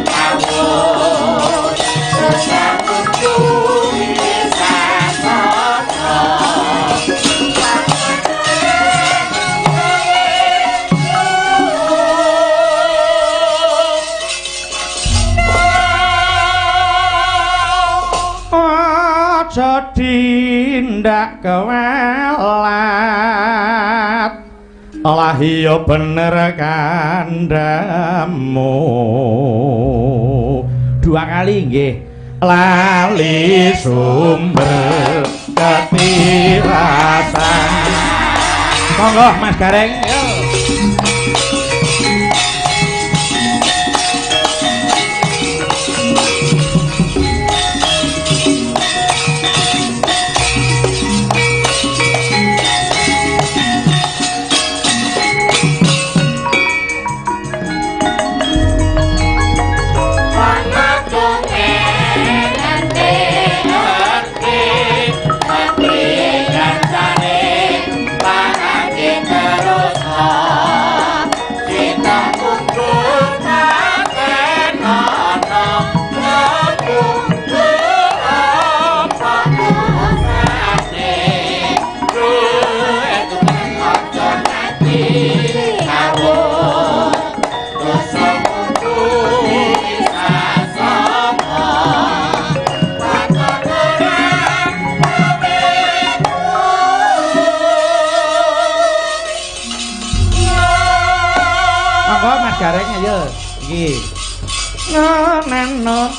ngawur dosa kudu sasana. Aja tindak kewelat lah iya bener kandhamu. Dua kali nggih. Lali sumber ketiwasan. Monggo Mas Gareng. Gareng ayo iki. Ngono.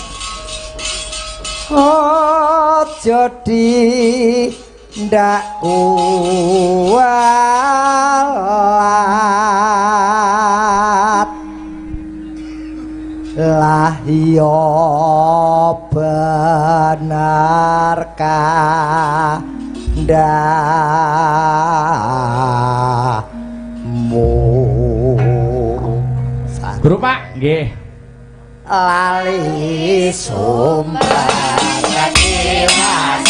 Aja dindak kualat. Lah iya benar kandhamu. Guru Pak, nggih. Lali sumber ketiwasan.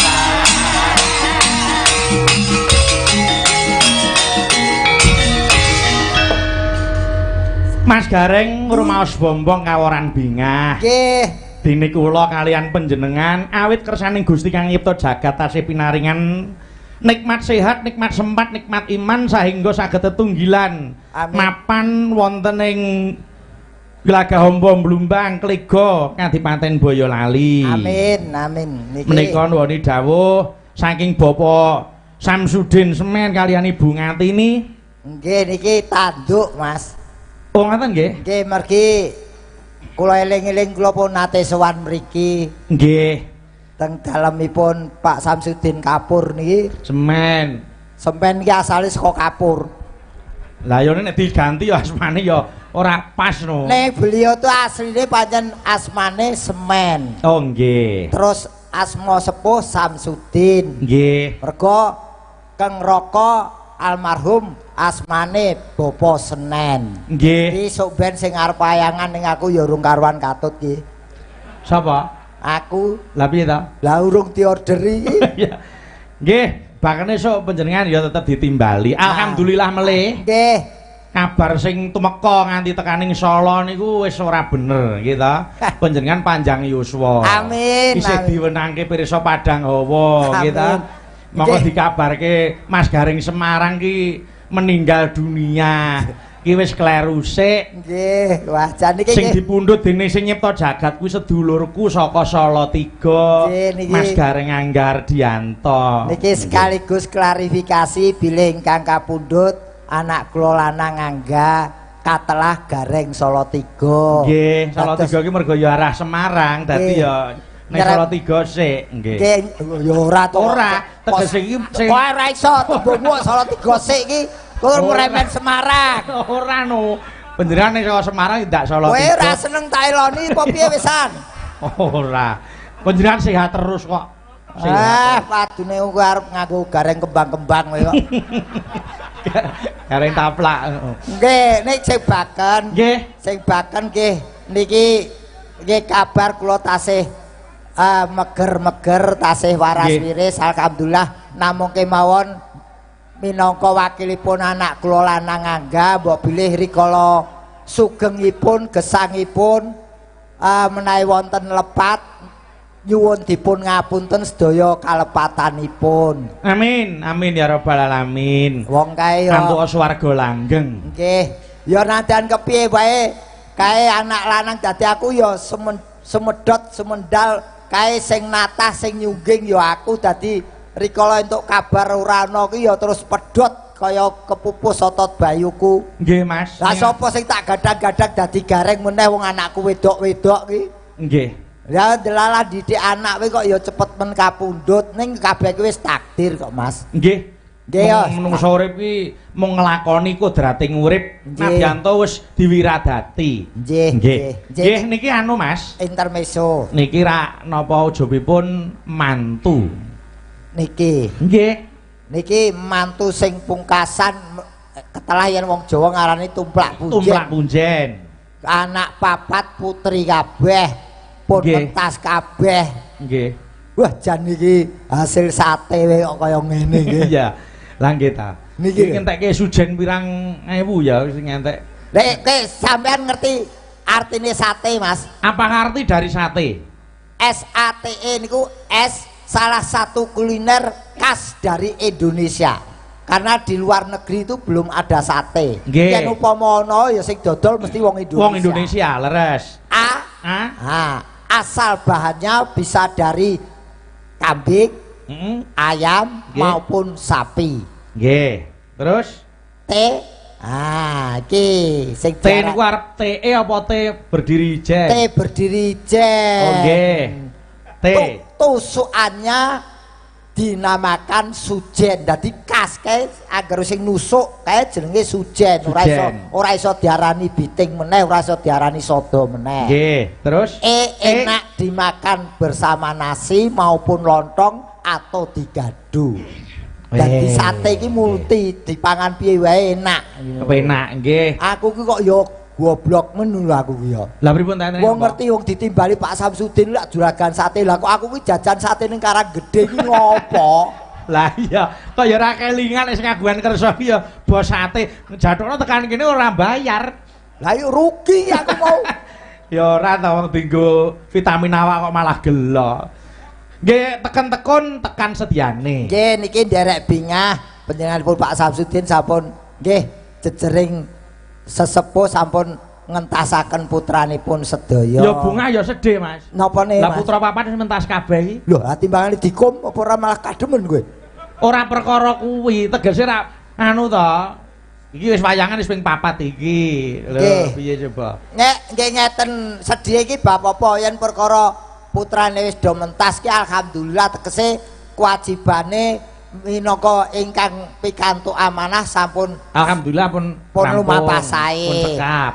Mas Gareng rumaos bombong kaworan bingah. Nggih. Dene kula kalian panjenengan awit kersaning Gusti kang nyipta jagat tasih pinaringan nikmat sehat, nikmat sempat, nikmat iman sahingga saged tetunggilan mapan wonten ing Glagah Hombo Blumbang Klego Kadipaten Boyolali. Amin, amin. Niki menika nuwuni dawuh saking Bapak Samsudin Semen kalian Ibu Ngatini. Nggih niki tanduk, Mas. Oh ngoten nggih. Nggih mergi kula eling-eling kula pun nate sowan mriki. Nggih. Teng dalemipun Pak Samsudin Kapur niki. Semen. Semen iki asale saka kapur. Lah yo nek diganti ya asmane ya ora pas no. Nek beliau tuh asline pancen asmane Semen. Oh nggih. Terus asma sepuh Samsudin. Nggih. Mergo Keng Raka almarhum asmane Bapak Senen. Nggih. Iki sok ben sing arep wayangan ning aku ya urung karuan katut ki. Sapa? Aku. Lah piye ta? Lah urung diorderi iki. Nggih. Bakane sok panjenengan ya tetep ditimbali. Alhamdulillah melih. Nggih. Kabar sing tumeka nganti tekaning Solo niku wis ora bener nggih ta. Panjenengan panjang yuswa. Amin. Isih diwenangke pirsa padang hawa nggih ta. Monggo dikabarke Mas Gareng Semarang ki meninggal dunia. Ki wis kleru sik. Nggih, wah jan iki sing dipundhut dening sing nyipta jagat kuwi sedulurku saka Solo 3, Mas Gareng Anggar Dianto. Niki sekaligus klarifikasi bilih ingkang kapundhut anak kula lanang Angga katelah Gareng Solo 3. Nggih, Solo 3 ki mergo ya arah Semarang, dadi ya nek Solo 3 sik nggih. Nggih, ya ora to. Ora, tegese iki sing kowe ora iso tembungmu Solo 3 sik iki. Kowe ngremen Semarang. Ora no. Panjenengan nek saka Semarang ndak Solo 3. Kowe ora seneng tak eloni apa piye wisan? Ora. Panjenengan sehat terus kok. Sehat. Ah, padune kowe arep nganggo gareng kembang-kembang kowe kok. Gareng taplak. Nggih, nek sing baken. Nggih. Sing baken nggih niki nggih kabar kula tasih meger-meger tasih waras wiris alhamdulillah namung kemawon minangka wakilipun anak kula lanang Angga mbok bilih rikala Sugengipun, gesangipun, menawi wonten lepat nyuwun dipun ngapunten sedaya kalepatanipun. Amin, amin ya rabbal alamin. Wong kae ya antuk swarga langgeng. Nggih. Ya nadyan kepiye wae kae anak lanang dadi aku ya semedot semendal kae sing natah sing nyungging ya aku, dadi rikala entuk kabar ora ana ki ya terus pedhot kaya kepupus otot bayuku. Nggih, Mas. Lah sapa sing tak gadang-gadang dadi gareng meneh wong anakku wedok-wedok ki? Nggih. Ya delalah didik anak kowe kok ya cepet men kapundhut, ning kabeh ki wis takdir kok, Mas. Nggih. Nggih ya. Menungso urip ki mung nglakoni kodrating urip, nadyanto wis diwiradati. Nggih, nggih. Nggih niki anu, Mas. Intermezzo. Niki rak napa ujubipun mantu. Niki. Nggih. Niki mantu sing pungkasan ketelah yen wong Jawa ngarani tumplak punjen. Tumplak punjen. Anak papat putri kabeh, pun mentas kabeh. Nggih. Wah, jan iki hasil sate wae kok kaya ngene nggih. Iya. Lah nggih ta. Niki ngentekke sujen pirang ewu ya sing ngentek. Lek sampean ngerti artine sate, Mas? Apa arti dari sate? S A T E niku S salah satu kuliner khas dari Indonesia. Karena di luar negeri itu belum ada sate. Yen upama ana ya sing dodol mesti wong Indonesia. Wong Indonesia, leres. A, A. Asal bahannya bisa dari kambing, ayam maupun sapi. Nggih. Terus T. Ah, iki sing T niku arep T E apa T berdiri ijen? T berdiri ijen. Oh nggih. T. Tusukannya dinamakan sujen. Dadi khas kae anggere sing nusuk kae jenenge sujen. Ora iso diarani biting meneh, ora iso diarani sodo meneh. Nggih. Terus E enak dimakan bersama nasi maupun lontong atau digadu. Dadi sate iki multi dipangan piye wae enak. Enak nggih. Aku ki kok ya goblok men lho aku ki ya. Lah pripun ta? Wong ngerti wong ditimbali Pak Samsudin lak juragan sate. Lah kok aku ki jajan sate ning Karanggede ki ngopo? Lah iya, kok ya ora kelingan sing kagungan kersa ki ya bos sate. Jathukno tekan kene ora bayar. Lah yo rugi aku mau. Ya ora ta wong dienggo vitamin awak kok malah gelo. Nggih, teken-tekun tekan sediane. Nggih niki nderek bingah panjenenganipun Pak Samsudin sampun nggih jejering sesepuh sampun ngentasaken putranipun sedaya. Ya bungah ya sedih, Mas. Napa ne, Mas? Lah putra papat wis mentas kabeh iki. Lho, lah timbangane dikum apa ora malah kademen kowe? Ora perkara kuwi, tegese ra anu to. Iki wis wayangan wis ping 4 iki. Lho, piye coba? Nek nggih ngeten sedih iki bab apa yen perkara putrane wis do mentas ki alhamdulillah tegese kewajibane minangka ingkang pikantuk amanah sampun alhamdulillah pun lumampah sae. Pun cekap.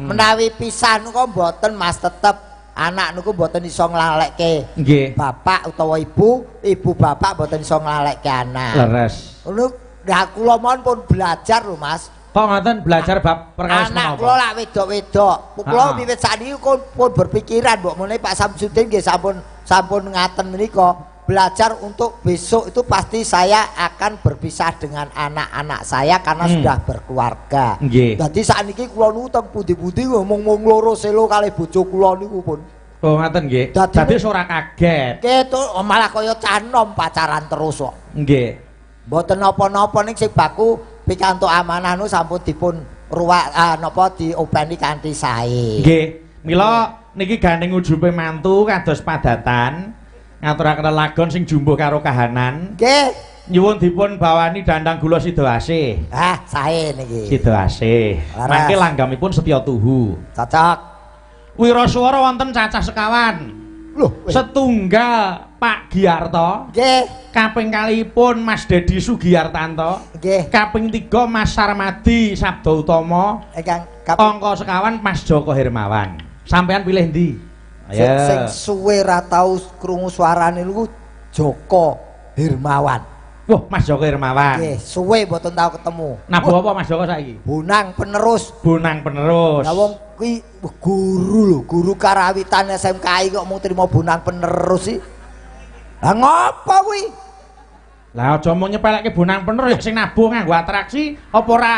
Menawi pisah niku mboten Mas, tetep anak niku mboten iso nglalekke bapak utawa ibu, ibu bapak mboten iso nglalekke anak. Leres. Ngono lha kula mohon pun belajar lho Mas. Kok ngoten belajar bab perkawis menapa? Anak kula lak wedok-wedok. Kula wiwit sakniki pun berpikiran mbok meneh Pak Samsudin nggih sampun ngaten menika. Belajar untuk besok itu pasti saya akan berpisah dengan anak-anak saya karena sudah berkeluarga. Dadi sakniki kula niku teng pundi-pundi ngomong-ngomong loro selo kalih bojo kula niku pun. Oh ngaten nggih. Dadi ora kaget. Nggih malah kaya cah nom pacaran terus kok. Nggih. Mboten napa-napa ning sing baku pikantuk amanah nu sampun dipun ruwak napa diopeni kanthi sae. Nggih. Mila niki gandeng ujube mantu kados padatan ngaturaken lelagon sing jumbuh karo kahanan. Nggih. Nyuwun dipun bawani dandang gula sida asih. Ah, sae niki. Sida asih. Mangke langgamipun setya tuhu. Cocok. Wiraswara wonten cacah sekawan. Lho, setunggal Pak Giarto. Nggih. Kaping kalihipun Mas Dedi Sugiyartanto. Nggih. Kaping 3 Mas Sarmadi Sabda Utama. Ingkang angka sekawan Mas Joko Hermawan. Sampean pilih ndi? Sing suwe ra tau krungu suarane niku Joko Hermawan. Wah, Mas Joko Hermawan. Nggih, suwe mboten tau ketemu. Nabuh apa Mas Joko saiki? Bonang penerus. Bonang penerus. Lah wong kuwi guru lho, guru karawitan SMKI kok mung trimo bonang penerus sih. Lah ngopo kuwi? Lah aja mung nyepelekke bonang penerus sing nabuh nganggo atraksi apa ora?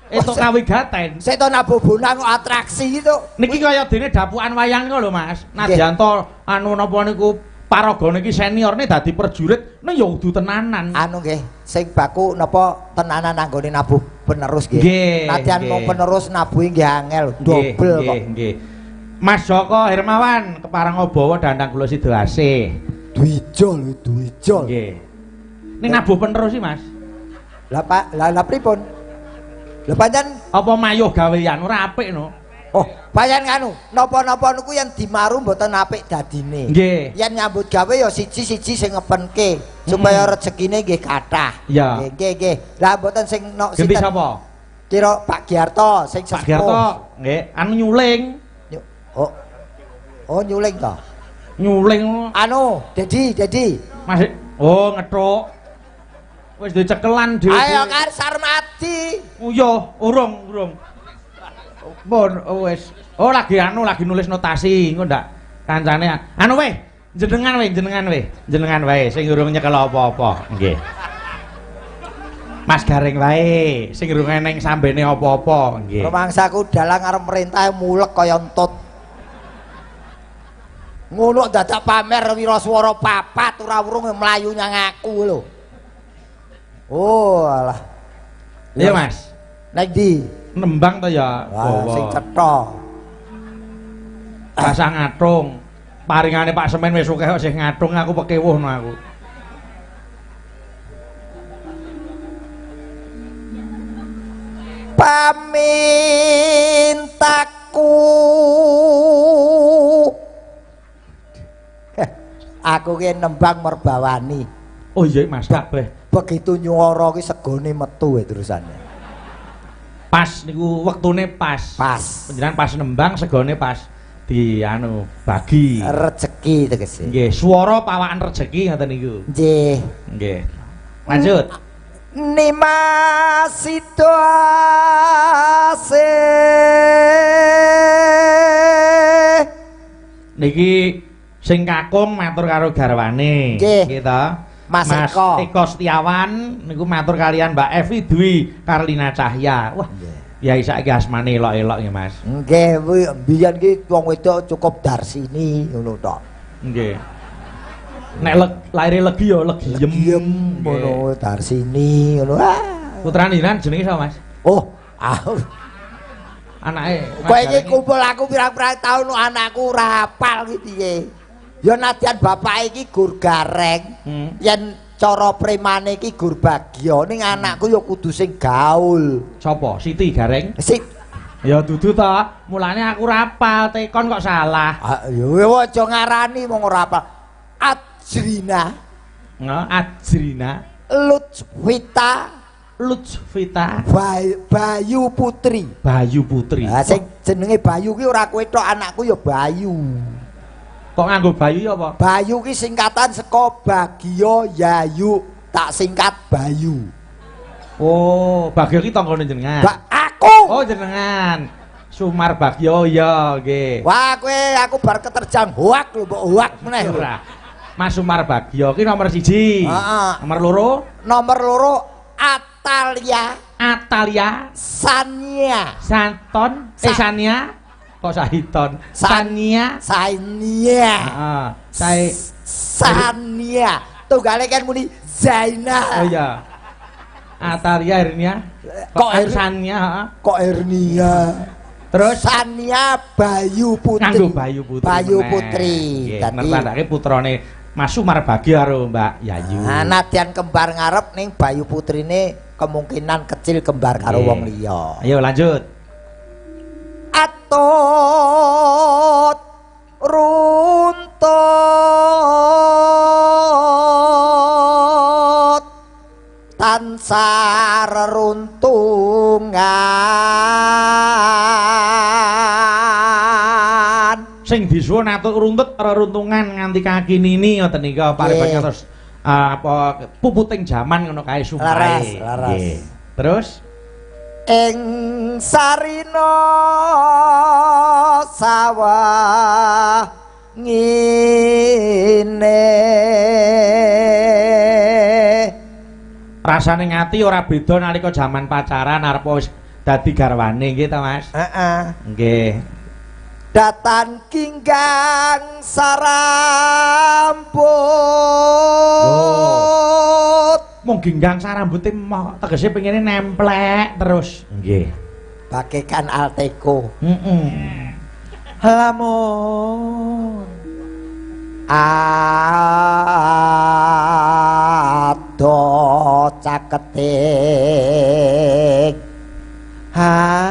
Entuk kawigaten. Sik to nabuh bonang kok atraksi itu. Niki kaya dene dapukan wayang niku lho, Mas. Nadyanto anu napa niku paraga niki seniorne dadi prajurit, nek ya kudu tenanan. Anu nggih, sing baku napa tenanan anggone nabuh penerus nggih. Nadyan mung penerus nabuhe nggih angel, dobel kok. Nggih. Mas Joko Hermawan kepareng obawa dandang kula sida asih. Dwijol, dwijol. Nggih. Ning nabuh penerus sih, Mas. Lah Pak, lah pripun? Lah pancen apa mayuh gawean ora apik no. Oh, pancen nganu, napa-napa niku yen dimaru mboten apik dadine. Nggih. Yen nyambut gawe ya siji-siji sing ngepenke supaya rezekine nggih kathah. Nggih, nggih, nggih. Lah mboten sing nok sinten. Ganti sapa? Kira Pak Giarto sing Pak Giarto nggih, anu nyuling. Oh. Oh, nyuling to. Nyuling. Anu, Dedi, Dedi. Mas, oh ngethuk. Wis dicekelan dhewe. Ayo kar Sarmadi. Uyuh, urung, urung. Pun wis. Oh lagi anu lagi nulis notasi engko ndak kancane. Anu weh, jenengan weh, jenengan weh. Jenengan wae sing urung nyekel apa-apa. Nggih. Mas Gareng wae sing urung eneng sambene apa-apa. Nggih. Rumangsaku dalang arep merintah mulek kaya entut. Ngono dadak pamer wiraswara papat ora urung mlayu nyang aku lho. Oh alah. Iya Mas. Nek ndi? Nembang to ya. Wah, sing cetha. Rasah ngatung. Paringane Pak Semen wis akeh kok sing ngatung aku pekewuh no aku. Pamintaku. Aku ki nembang merbawani. Oh iya Mas kabeh. Begitu nyuara ki segone metu ya terusane. Pas niku wektune pas. Pas. Panjenengan pas nembang segone pas di anu bagi rejeki tegese. Nggih, swara pawakan rejeki ngoten niku. Nggih. Nggih. Lanjut. Nimas Sido asih. Niki sing kakung matur karo garwane. Nggih ta? Mas Eko Setiawan niku matur kalian Mbak Evi Dwi Karlina Cahya. Wah, ya saiki asmane elok-elok nggih Mas. Nggih, mbiyen ki wong wedok cukup Darsini ngono tok. Nggih. Nek laire legi ya legiem ngono Darsini ngono. Putrane jenengan jenenge sapa Mas? Oh, ah. Anake. Kowe iki kumpul aku pirang-pirang taun anakku ora hafal ki piye. Ya nadyan bapak iki gur gareng, yen cara premane iki gur bagya, ning anakku ya kudu sing gaul. Sapa? Siti Gareng? Sip. Ya dudu ta, mulane aku rapal, tekon kok salah. Ah ya aja ngarani wong ora apal. Ajrina. Nah, Ajrina. Lutfita. Lutfita Bayu Putri. Bayu Putri. Lah sing jenenge Bayu ki ora kowe tok, anakku ya Bayu. Kok nganggo Bayu ya apa? Bayu ki singkatan saka Bagio Yayu, tak singkat Bayu. Oh, Bagio ki tanggane jenengan. Aku. Oh, jenengan. Sumar Bagio ya, nggih. Wah, kowe aku bar keterjang hoak lho, mbok hoak meneh. Ora. Mas Sumar Bagio ki nomor 1. Heeh. Nomor loro? Nomor loro Atalia. Atalia Sania. Santon, Sania. Kok Sahiton? Sania. Sania. Heeh. Sania. Tunggale kan muni Zaina. Oh iya. Atalia Hernia. Kok Sania, heeh. Kok Hernia. Terus Sania Bayu Putri. Nganggo Bayu Putri. Bayu Putri. Dadi nertandake putrane Mas Sumar Bagio karo Mbak Yayu. Nah, nadyan kembar ngarep ning Bayu Putrine kemungkinan kecil kembar karo wong liya. Ayo lanjut. Atut runtut tansah reruntungan. Sing disuwun atut runtut reruntungan nganti kaki nini ngoten nika paribasan terus apa puputing jaman ngono kae sumpahe. Laras. Terus ing sarina sawah ngene rasane ngati ora beda nalika jaman pacaran arep wis Dadi garwane nggih ta, Mas? Heeh. Nggih. Datan ginggang sarambut. Mung ginggang sarambute moh tegese pengine nemplek terus. Nggih. Bagaikan Alteko. Heeh. Lamun ado caketing hati.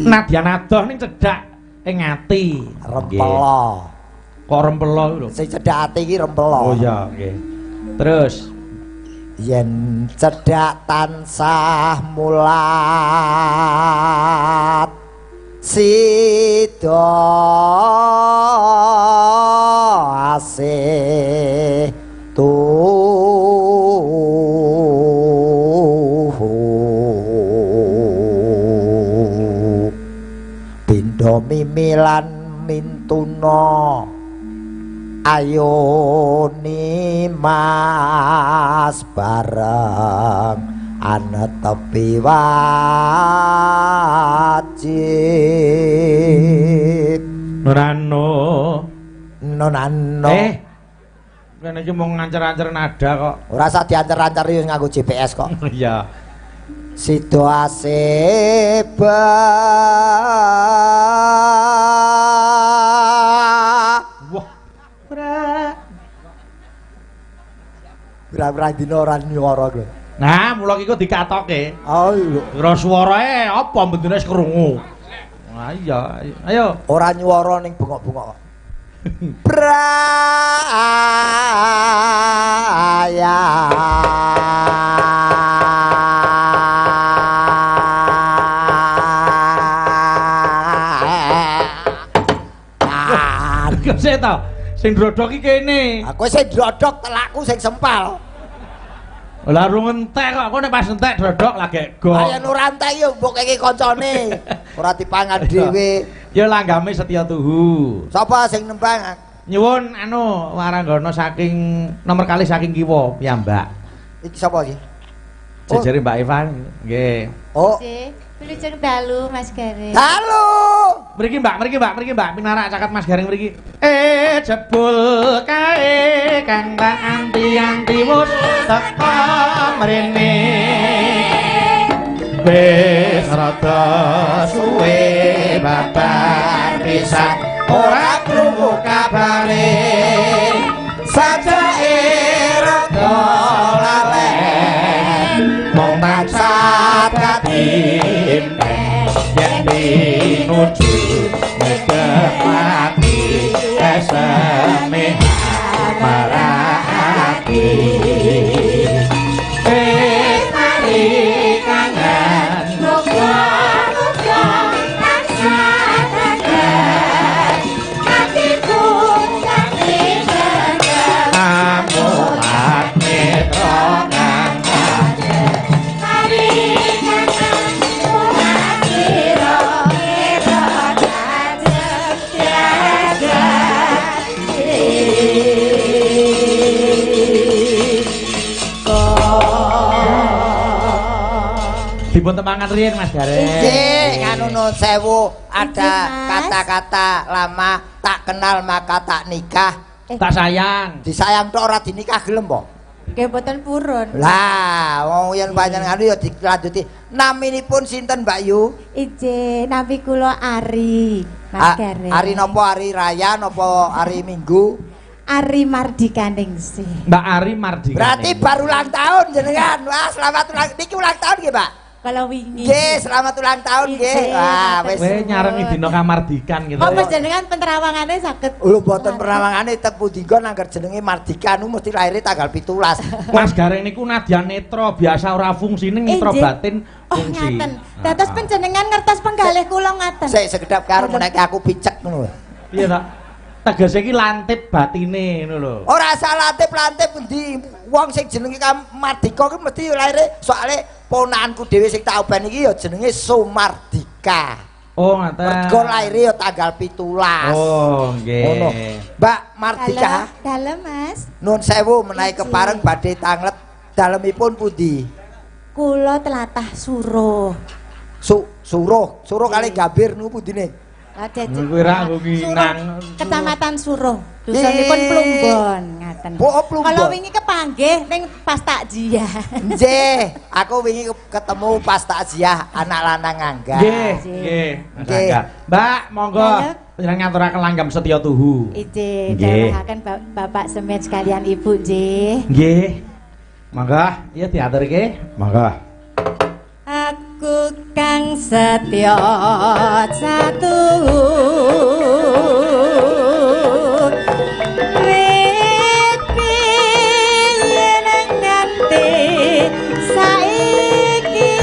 Nadyan adoh ning cedhak ing ati. Rempelo. Kok rempelo iku lho? Sing cedhak ati iki rempelo. Oh iya, nggih. Terus yen cedhak tansah mulat sida asih tuhu pindha mimilan mintuna ayo nimas bareng anetepi wajib. Nonano nonano. Kene iki mung ngancer-ancer nada kok. Ora usah diancer-ancer yo nganggo GPS kok. Iya. Sida aseba. Wah. Ora dina ora nyuara lho. Nah, mula iki kok dikatoke. Oh lho. Ora suwarae apa bendina wis krungu. Nah iya, ayo. Ora nyuara ning bengok-bengok. Braya. Sik ta. Sing ndrodhok iki kene. Aku sing ndrodhok telakku sing sempal. Lah rung entek kok, aku nek pas entek ndrodhok lagi gong. Ayo ora entek yo mbok keke kancane. Ora dipangan dhewe. Ya langgame setya tuhu. Sapa sing nembang? Nyuwun anu waranggana saking nomor kalih saking kiwa piyambak. Iki sapa iki? Jejere Mbak Eva nggih. Oh. Wilujeng dalu Mas Gareng. Dalu. Mriki Mbak, mriki Mbak, mriki Mbak, pinarak caket Mas Gareng mriki. Jebul kae kang tak anti-anti wis teka mrene. Wis rada suwe babar pisan ora krungu kabare. Sajake rada lalen mung tansah dadi yen pinuju ngedepati eseme marati wis mari kangen muga-muga tansah tegar atiku kanthi tegar amulat mitra kang mari kangen dipun temangan riyin Mas Gareng. Nggih, nganu nun sewu ada kata-kata lama tak kenal maka tak nikah. Tak sayang. Disayang tok ora dinikah gelem po? Nggih mboten purun. Lah, wong yen panjenengan ya dilanjuti. Naminipun sinten Mbak Yu? Ije, nami kula Ari, Mas Gareng. Ari napa? Ari raya napa ari Minggu? Ari Mardikaningsih. Mbak Ari Mardikaningsih. Berarti baru ulang tahun jenengan. Wah, selamat ulang. Niki ulang tahun nggih, Pak? Kalau wingi. Nggih, selamat ulang tahun nggih. Wah, wis. Kowe nyarengi dina kamardikan gitu. Oh, panjenengan penerawangane saged. Lho mboten penerawangane teng pundi nggon angger jenenge Mardikan mesti lahire tanggal 17. Mas Gareng niku nadyan netra biasa ora fungsi ning netra batin fungsi. Oh, ngaten. Dados panjenengan ngertos penggalih kula ngaten. Sik sekedap karo menek aku picek ngono lho. Piye ta? Tegese iki lantip batine ngono lho. Ora usah lantip-lantip endi wong sing jenenge Mardika ki mesti lahire soalé ponakanku dhewe sing tak oben iki ya jenenge Sumardika. Oh, ngaten. Mergo lahire ya tanggal 17. Oh, nggih. Ngono. Mbak Mardika. Dalem, Mas. Nun sewu menawi kepareng badhe tanglet Dalemipun pundi? Kula tlatah Suruh. Suruh, Suruh kali Gambir niku pundine? Kuwi ra nginang. Kecamatan Suruh. Dusunipun Plumbon ngaten. Oh, Plumbon. Kalau wingi kepanggih ning pas takziah. Nggih, aku wingi ketemu pas takziah anak lanang Angga. Nggih, nggih, Mas Angga. Mbak, monggo panjenengan ngaturaken langgam setya tuhu. Ije, dawuhaken Bapak Semen sekalian Ibu nggih. Nggih. Monggo, iya diaturke. Monggo. Aku kang setya satu wit piye nganti saiki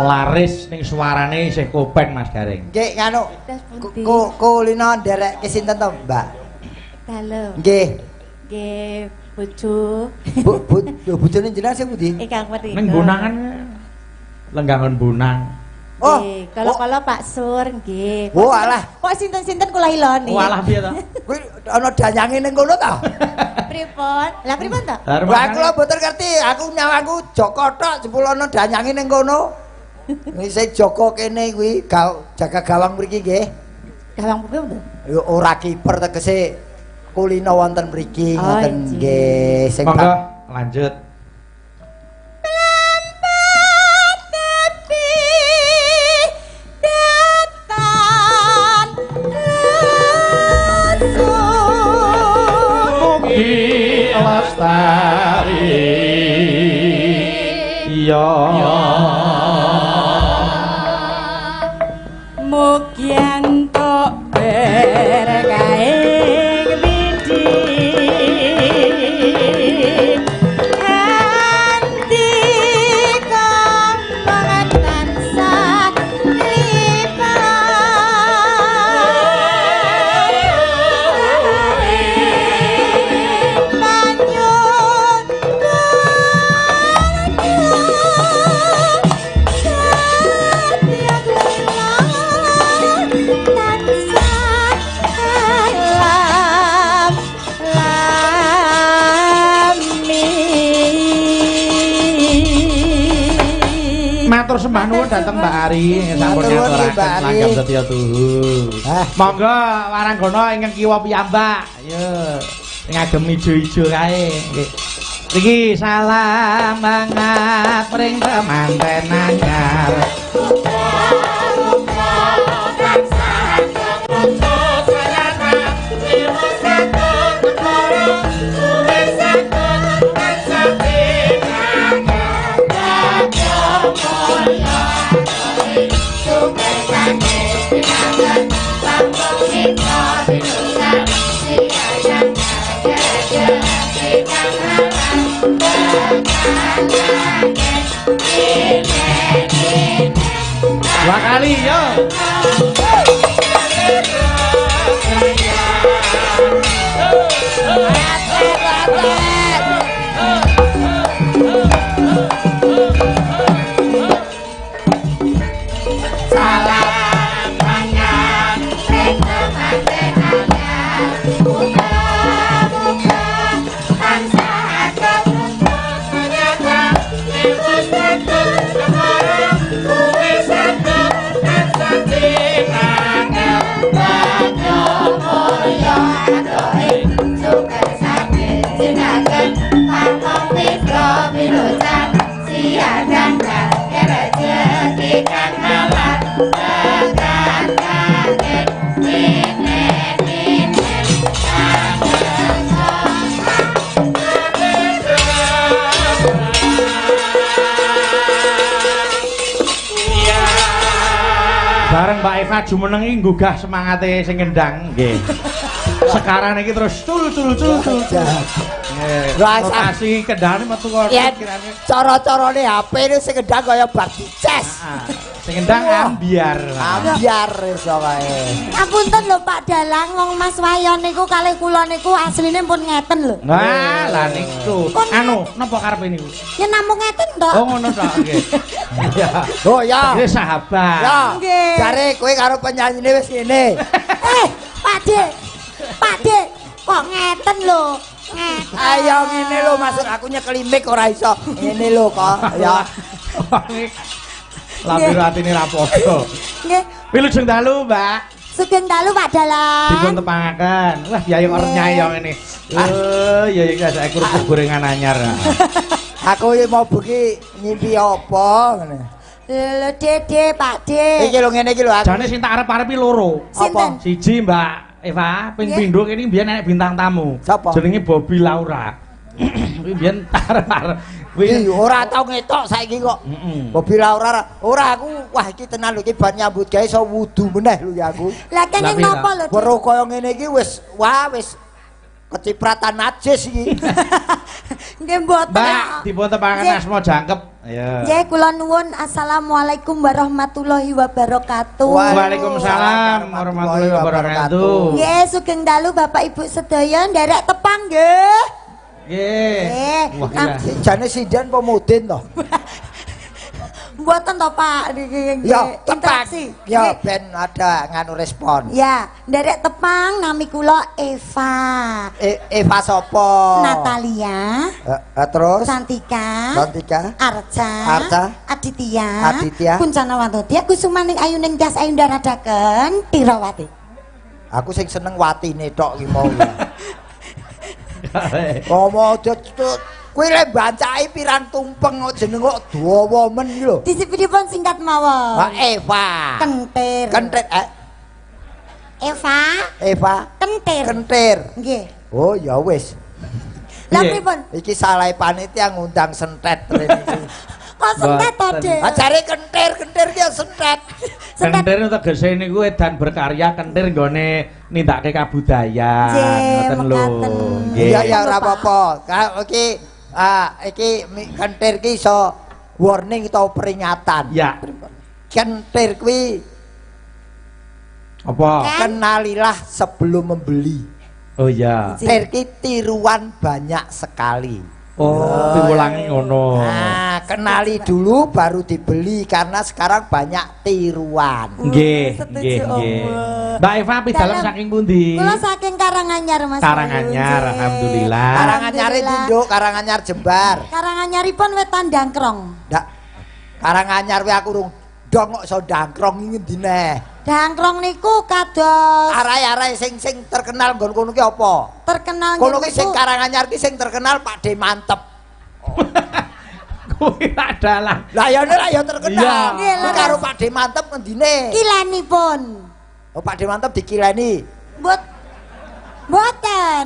Laris ning suarane isih kopen Mas Gareng. Nggih nganu kulino nderekke sinten to, Mbak? Dalem. Nggih. Nggih, bojo. Bu, bojone jenengan sing pundi? Ingkang mriko. Ning Bonangan. Lenggangan Bonang. Oh, kala-kala Pak Sur nggih. Oh, alah. Kok sinten-sinten kula iloni. Oh, alah piye to? Kuwi ana danyange ning kono ta? Pripun? Lah pripun to? Lah kula mboten ngerti, aku nyawangku Joko tok jebul ana danyange ning kono. Sing jaga kene kuwi jaga gawang mriki nggih. Gawang pripun to? Ya ora kiper tegese kulino wonten mriki ngoten nggih. Sing monggo lanjut. Mugi lestari. Iya. Mugi entuk berkahing widhi andika tansah lipat panyuwun Matur sembah nuwun dhateng Mbak Ari sampun ngaturaken langgam setya tuhu. Monggo waranggana ingkang kiwa piyambak. Ayo sing agem ijo-ijo kae. Nggih. Iki salam hangat ring temanten anyar. Thank you. Dua kali yo. Bareng Mbak Eva jumeneng iki nggugah semangate sing ngendang nggih. Sekarang iki terus cul cul cul cul. Nggih. Lokasi kendane metu kok kirane. Cara-carane HP ini sing ngendang kaya bak dices. Sing ngendang ambyar. Ambyar iso kae. Ngapunten lho Pak Dalang, wong Mas Wayon niku kalih kula niku asline pun ngeten lho. Nah, lah niku. Anu, napa karepe niku? Ya namung ngeten to. Oh ngono to nggih. Iya. Oh ya. Nggih sahabat. Ya. Jare kowe karo penyanyine wis ngene. Pak De. Pak De, kok ngeten lho. Ngeten. Ayo ngene lho maksud aku nyekeli mic ora iso. Ngene lho kok. Ya. Lambe atine ra padha. Nggih. Wilujeng dalu, Mbak. Sugeng dalu Pak Dalang. Dipun tepangaken. Wah, biaya kok renyah ya ngene. Oh, ya iki saiki kerupuk gorengan anyar. Aku iki mau bengi ngimpi apa ngene. Lho Dede, Pak De. Iki lho ngene iki lho aku. Jane sing tak arep-arepi loro. Sinten? Siji Mbak Eva, ping pindho kene mbiyen enek bintang tamu. Sapa? Jenenge Bobby Laura. Kuwi mbiyen arep-arep. Kuwi ora tau ngetok saiki kok. Bobby Laura ora aku wah iki tenan lho iki bar nyambut gawe iso wudu meneh lho ya aku. Lah kenging napa lho? Weruh kaya ngene iki wis wah wis kecipratan najis iki. Nggih mboten. Mbak, dipun tepangaken asma jangkep. Iya. Nggih kula nuwun assalamualaikum warahmatullahi wabarakatuh. Waalaikumsalam warahmatullahi wabarakatuh. Nggih sugeng dalu Bapak Ibu sedaya nderek tepang nggih. Nggih. Wah, jane sinden apa mudin to? Mboten to Pak niki nggih. Ya, interaksi. Ya ben ada nganu respon. Ya, nderek tepang nami kula Eva. Eva sapa? Natalia. Terus Santika. Santika. Arca. Arca. Aditya. Aditya. Kuncana Wantodya Kusumaning Ayuning Tyas Ayunda Radaken Tirawati. Aku sing seneng watine tok ki mau. Omo kuwi lek bancake pirang tumpeng kok jeneng kok dawa men iki lho. Disipidipun singkat mawon. Ha Eva. Kentir. Kentir Eva. Eva. Kentir. Kentir. Nggih. Oh ya wis. Lah pripun? Iki salahe panitia ngundang sentet rene iki. Kok sentet to, Dik? Ajare kentir, kentir ki sentet. Kentir tegese niku edan berkarya, kentir nggone nindakake kabudayan. Ngoten lho. Iya ya ora apa-apa. Iki iki kentir ki iso warning atau peringatan. Ya. Kentir kuwi apa? Kenalilah sebelum membeli. Oh iya. Kentir ki tiruan banyak sekali. Oh, diulangi ngono. Nah, kenali dulu baru dibeli karena sekarang banyak tiruan. Nggih, nggih, nggih. Mbak Eva pidalem saking pundi? Kula saking Karanganyar, Mas. Karanganyar, alhamdulillah. Karanganyar nduk, Karanganyar Jembar. Karanganyaripun wetan Dangkrong. Ndak. Karanganyar kuwi aku urung dong kok iso dangkrong iki ngendi neh? Dangkrong niku kados arai-arai sing sing terkenal nggon kono ki apa? Terkenal kono ki sing Karanganyar ki sing terkenal Pak De Mantep. Kuwi adalah. Lah ya nek ya terkenal. Kuwi karo Pak De Mantep ngendine? Kilenipun. Oh Pak De Mantep dikileni. Mboten.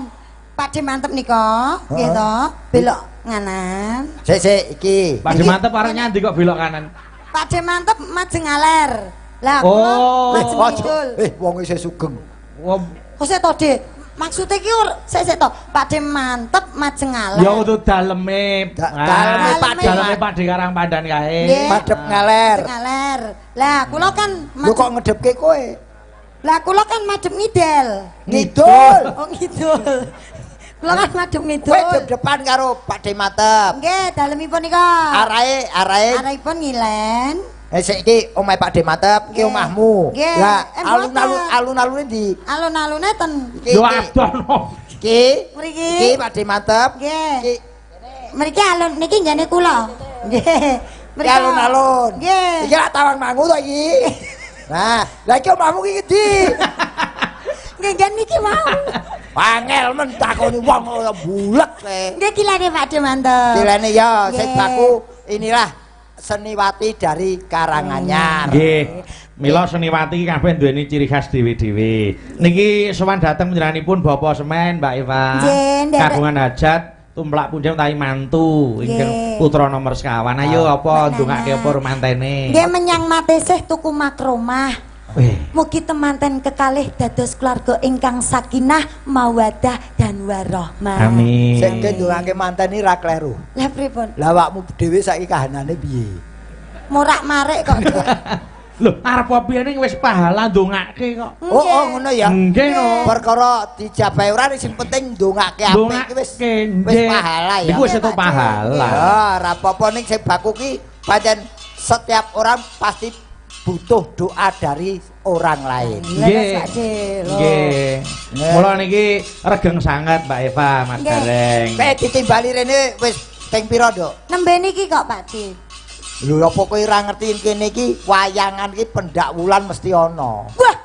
Pak De Mantep nika, nggih to, belok nganan. Sik sik iki. Pak De Mantep arep nyandi kok belok kanan. Pak De Mantep majeng aler. Lah kula majeng kidul. Wong isih sugeng. Wong kok sik to, Dik? Maksude ki sik to, Pak De mantep majeng ngaler. Ya kudu daleme. Daleme Pak De. Daleme Pak De Karang Pandan kae. Madhep ngaler. Ngaler. Lah kula kan lho kok ngedhepke kowe? Lah kula kan madhep ngidel. Ngidul. Oh ngidul. Kula kan madhep ngidul. Kowe depan karo Pak De Mantep. Nggih, dalemipun nika. Arahe arahipun ngilen. Sik iki omahe Pak De Mantep, iki omahmu. Lah alun-alun alun-alune ndi? Alun-alune ten. Yo adoh no. Iki mriki. Iki Pak De Mantep. Nggih. Iki mriki alun niki nggene kula. Nggih. Mriki alun-alun. Nggih. Iki lak Tawangmangu to iki. Nah, lha iki omahmu iki ngendi? Nggih nggih niki mau. Angel men takoni wong ora bulet kowe. Nggih kilane Pak De Mantep. Kilane ya sing baku inilah seniwati dari Karanganyar. Nggih. Mila seniwati kabeh duweni ciri khas dhewe-dhewe. Niki sowan dhateng panjenenganipun Bapak Semen, Mbak Eva. Kagungan hajat tumplak punjeng utawi mantu ingkang putra nomor sekawan. Ayo apa ndongake apa rumantene? Nggih menyang Matesih tuku makromah. Mugi temanten kekalih dados keluarga ingkang sakinah, mawaddah dan warahmah. Amin. Sing ndongake manten iki ra kleru. Lah pripun? Lah awakmu dhewe saiki kahanane piye? Morak-marik kok. Lho, arep piye ning wis pahala ndongake kok. Oh, oh ngono ya. Nggih no. Perkara dijabahi ora sing penting ndongake apik iki wis wis pahala ya. Iku wis entuk pahala. Ya, ora apa-apa ning sing baku ki pancen setiap orang pasti butuh doa dari orang lain. Nggih. Nggih. Mula niki regeng sanget Mbak Eva, Mas Gareng. Kowe ditimbali rene wis ping pira, Nduk? Nembe niki kok, Pak Di. Lho apa kowe ora ngerti kene iki wayangan iki pendak wulan mesti ana. Wah.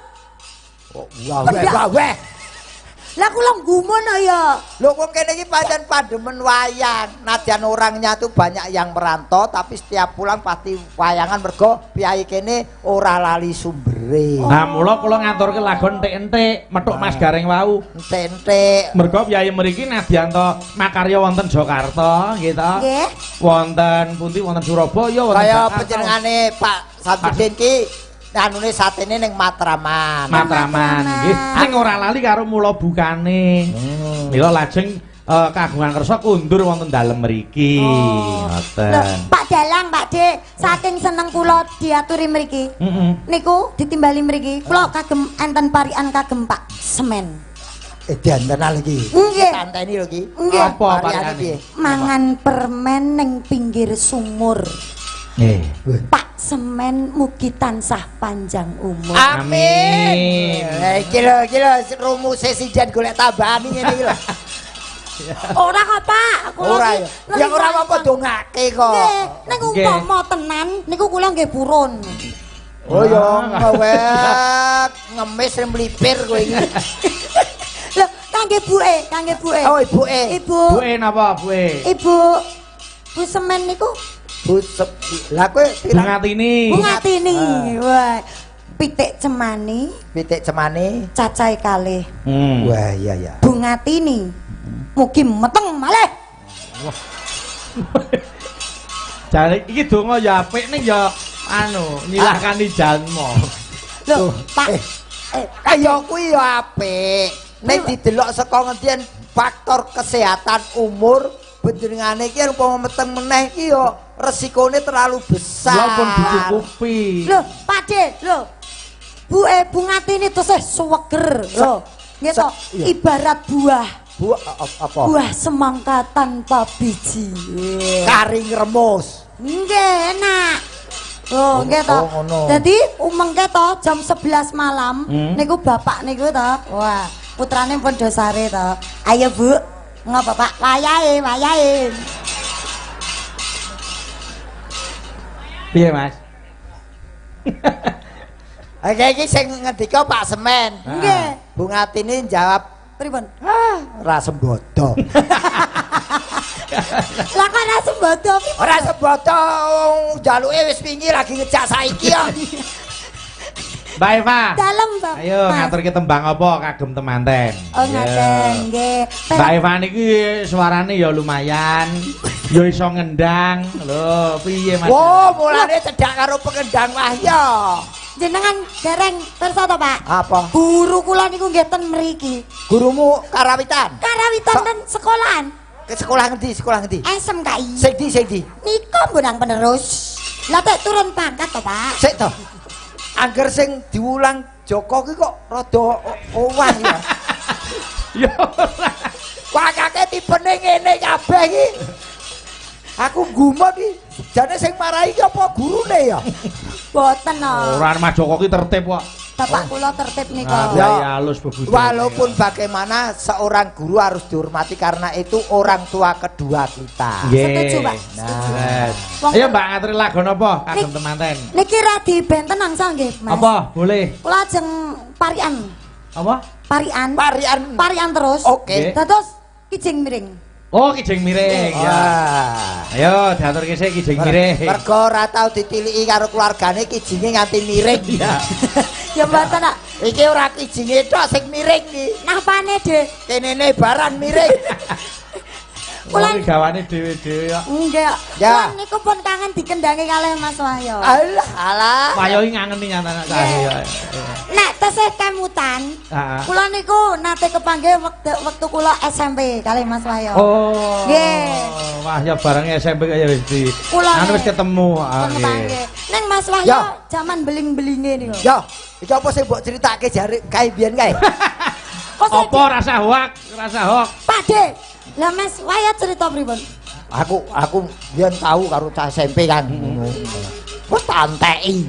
Wah, wah, wah. Lah kula gumun ya. Lho wong kene iki pancen pandemen wayang. Nadyan orangnya tuh banyak yang merantau tapi setiap pulang pasti wayangan mergo piyai kene ora lali sumbere. Oh. Nah, mula kula ngaturke lagon entik-entik metuk Mas Gareng wau. Entik-entik. Mergo piyai mriki nadyan to makarya wonten Jakarta nggih to. Nggih. Wonten pundi wonten Surabaya wonten kaya panjenengane Pak Samsudin ki anune satene ning Matraman. Matraman nggih. Ning ora lali karo mula bukane. Mila lajeng kagungan kersa kundur wonten dalem mriki. Ngoten. Pak Dalang, Pak Dik, saking seneng kula diaturi mriki. Niku ditimbali mriki. Kula kagem enten parikan kagem Pak Semen. Dantenan iki. Nggih. Tanteni lho iki. Apa parikane? Mangan permen ning pinggir sumur. Pak Semen mugi tansah panjang umur. Amin. Iki lho, iki lho rumuse sinden golek tambahan ngene iki lho. Ora kok, Pak. Kula iki ya ora apa-apa dongake kok. Nggih, ning umpama tenan niku kula nggih purun. Oh ya ngewek, ngemis mlipir kowe iki. Lho, kangge buke, kangge buke. Oh, ibuke. Ibu. Buke napa, buke? Ibu. Bu Semen niku lah kowe Bungatini. Bungatini. Wah, pitik cemani. Pitik cemani cacahe kalih. Wah, iya ya. Bungatini. Mugi meteng malih. Wah. Jare iki donga ya apik ning ya anu nyilahkani jalma. Lho, Pak. Kaya kuwi ya apik. Nek didelok saka ngendian faktor kesehatan umur panjenengane iki umpama meteng meneh iki ya resikone terlalu besar. Lha pun dicukupi. Lho, Pak De, lho. Buke Bungatini tesih suweger. Lho, nggih to, ibarat buah. Buah apa? Buah semangka tanpa biji. Kari ngremus. Nggih, enak. Lho, nggih to. Dadi umengke to jam 11 malam niku bapak niku to. Wah, putrane pun dosare to. Ayo, Bu. Ngapa Pak? Wayahe, wayahe. Piye, Mas? Oke, iki sing ngendika Pak Semen. Nggih. Bungatini jawab pripun? Ah, ora sembodo. Lah kok ora sembodo? Ora sembodo, jaluke wis wingi lagi ngejak saiki kok. Mbak Eva. Dalem, Pak. Ayo ngaturke tembang apa kagem temanten. Oh, ngaten nggih. Mbak Eva niki suarane ya lumayan. Ya iso ngendang. Lho, piye Mas? Wo, mulane cedhak karo pengendang Wahya. Jenengan dereng pirsa to, Pak? Apa? Guru kula niku nggih ten mriki. Gurumu karawitan? Karawitan ten sekolahan. Ke sekolah ngendi? Sekolah ngendi? SMKI. Sing ndi, sing ndi? Nika Bonang penerus. Lah tek turun pangkat to, Pak? Sik to. Angger sing diwulang Joko ki kok rada owah ya. Ya ora. Wakake tipene ngene kabeh iki. Aku gumun iki. Jane sing marahi ki apa gurune ya? Boten no. Ora Mas Joko ki tertib kok. Bapak kula tertib nika. Ya halus bebudene. Walaupun bagaimana seorang guru harus dihormati karena itu orang tua kedua kita. Setuju, Pak. Nah. Ayo Mbak ngaturi lagu napa kagem temanten? Niki radi benten angsal nggih, Mas. Apa? Boleh. Kula ajeng parian. Apa? Parian. Parian. Parian terus. Oke. Dados kijing miring. Oh, kijing miring ya. Ayo diaturke sik kijing miring. Mergo ora tau ditiliki karo keluargane kijinge nganti miring. Iya. Ya mboten nak. Iki ora kijinge tok sing miring iki. Napane, Dik? Kenene baran miring. Kula gawane dhewe-dhewe kok. Nggih. Kula niku pun kangen dikendangi kalih Mas Wahyo. Alah, alah. Wahyo iki ngangeni nyatane cah ya. Nek tesih kemutan, kula niku nate kepanggih wektu kula SMP kalih Mas Wahyo. Oh. Nggih. Wahyo bareng SMP kaya wis di. Anu wis ketemu. Nggih. Ning Mas Wahyo jaman beling-belinge niku. Ya, iki apa sing mbok critakake jare kae biyen kae? Apa rasa hoak, rasa hoak. Pak De. Lah Mas Wahyo cerita pripun? Aku biyen tau karo cah SMP kan ngono. Wis tak enteki.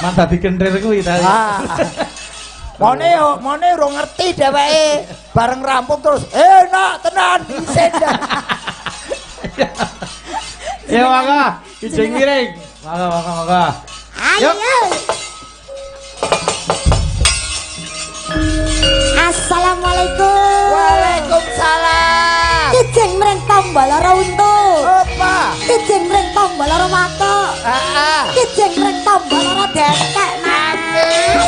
Man dadi kentir kuwi ta. Mone yo, mone ora ngerti dheweke. Bareng rampung terus enak tenan isin. Ya mangga, kijing miring. Mangga mangga mangga. Ayo. Assalamualaikum. Waalaikumsalam. Kijing mring tombo lara untu. Opa. Kijing mring tombo lara watuk. Heeh. Kijing mring tombo lara detek. Amin.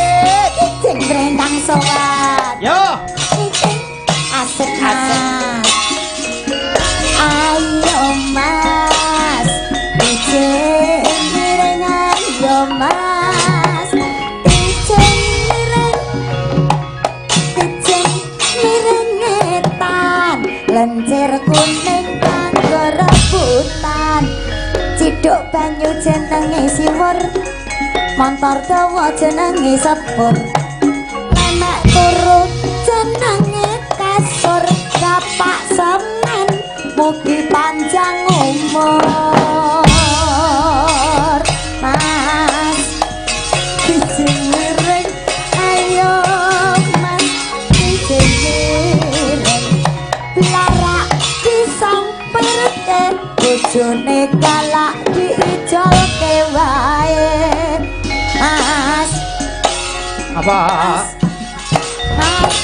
Kijing mring kang sowan. Yo. Kijing asik mas. Ayo Mas. Kijing mring ayo Mas. Kijing miring. Kijing miring ngetan. Lencir kuning kanggo rebutan. Ciduk banyu jenenge siwur. Montor dawa jenenge sepur. Lemek turu jenenge kasur. Bapak semen mugi panjang umur. Mas kijing miring ayo Mas kijing miring. Blarak disamperke bojone galak diijolke wae. Mas apa? Mas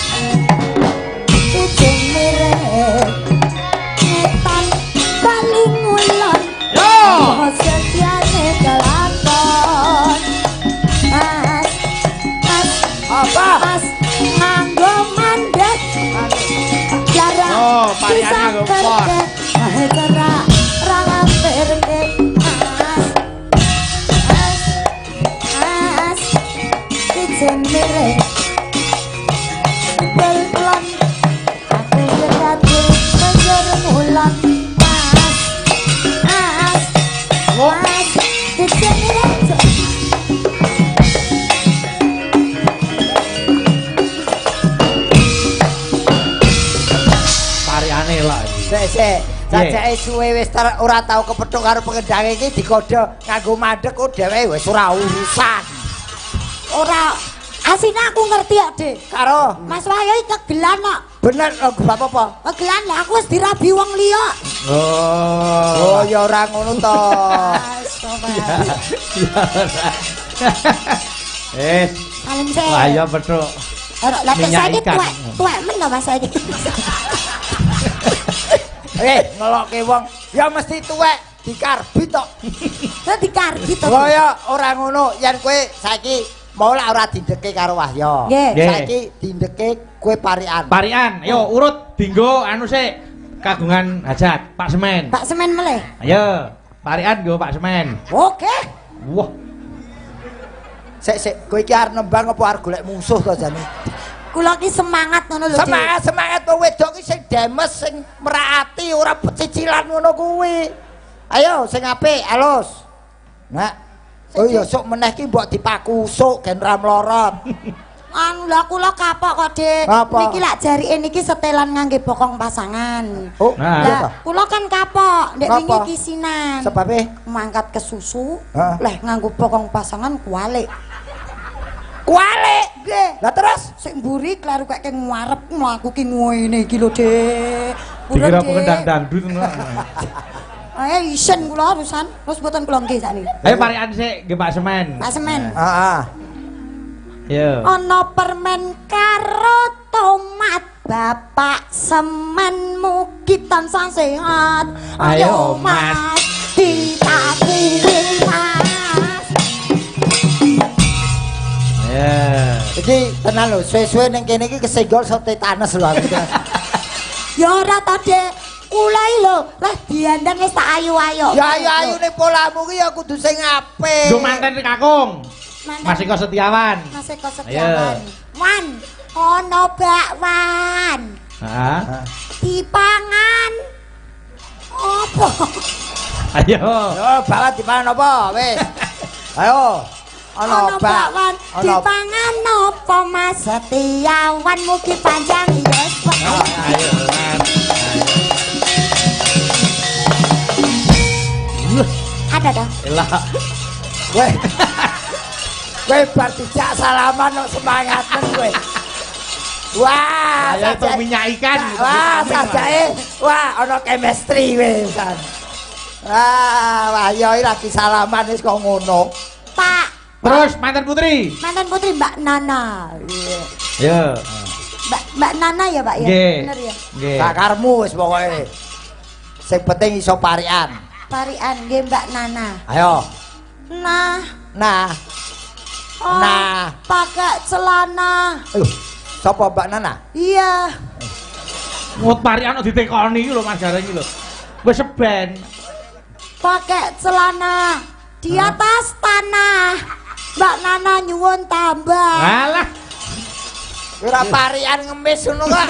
kijing miring ngetan bali ngulon. Yo. Setiane kelakon. Mas Mas apa? Mas nganggo mandek. Jarak oh, pariane nganggo pos. Wae cerak ra ngampirke. Mas Mas Mas kijing miring. Belon aku jatuh menjur ngulon. Mas Mas Mas kijing miring. Pariane lak iki. Sik sik, cacake suwe wis ora tau kepethuk karo pengendang iki dikodho nganggo mandek kok dheweke wis ora urusan. Ora asine aku ngerti kok, Dik. Karo Mas Wahyo iki kegelan kok. Bener bab apa? Kegelan lah aku wis dirabi wong liya. Oh. Oh ya ora ngono to. Wis. Salim sik. Wahyo pethuk. Ora lah saiki tuwek, tuwek men to Mas saiki. Ngelokke wong ya mesti tuwek dikarbit tok. Lah dikarbit to. Oh ya ora ngono, yen kowe saiki mau lak ora dindeke karo Wahyo. Saiki dindeke kowe parian. Parian, ayo urut dinggo anu sik kagungan hajat Pak Semen. Pak Semen meleh. Ayo, parian nggo Pak Semen. Oke. Wah. Sik sik, kowe iki arep nembang apa arep golek musuh to jane? Kula ki semangat ngono lho. Semangat semangat wong wedok ki sing demes, sing merati, ora pecicilan ngono kuwi. Ayo sing apik, alus. Nak. Oh iya sok meneh ki mbok dipaku usuk gen ra mlorot. Anu lha kula kapok kok, Dik. Niki lak jarike niki setelan ngangge bokong pasangan. Oh, lah kula kan kapok, ndek wingi kisinan. Sebabe mangkat ke susu, leh nganggo bokong pasangan kualik. Kualik. Nggih. Lah terus sing mburi kleru kek ngarep mlaku ki ngene iki lho, Dik. Dikira pengendang dangdut ngono. Ayo isen kula urusan, terus mboten kula nggih sakniki. Ayo parikan sik nggih Pak Semen. Pak Semen. Heeh. Yo. Ana permen karo tomat, Bapak Semen mugi tansah sehat. Ayo Mas, ditabuhi Mas. Ya. Iki tenan lho, suwe-suwe ning kene iki kesenggol tetanus lho aku. Ya ora ta, Dik. Kula iki lho, lah diandan wis tak ayu-ayu. Ya ayu-ayu ning polamu ki ya kudu sing apik. Lho manten kakung. Mas Eko Setiawan. Mas Eko Setiawan. Wan, ana bakwan. Heeh. Dipangan. Apa? Ayo. Yo, bakwan dipangan apa? Wis. Ayo. Ana bakwan dipangan apa Mas Setiawan mugi panjang yuswa. Ayo. Ada dah. Elah. Weh. Kowe bar dijak salaman kok semangat men kowe. Wah, ayo itu minyak ikan. Wah, sajake wah ana chemistry wis. Wah, wah yo lagi salaman wis kok ngono. Pak. Terus mantan putri. Mantan putri Mbak Nana. Iya. Mbak Nana ya, Pak ya. Bener ya. Nggih. Sakarmu wis pokoke. Sing penting iso parikan. Parikan nggih Mbak Nana. Ayo. Nah. Nah. Oh, nah, pakai celana. Aduh, sapa Mbak Nana? Iya. Ngut parikan ditekoni iki lho Mas Gareng iki lho. Wis seben. Pakai celana di atas tanah. Mbak Nana nyuwun tambah. Alah. Ora parikan ngemis ngono kok.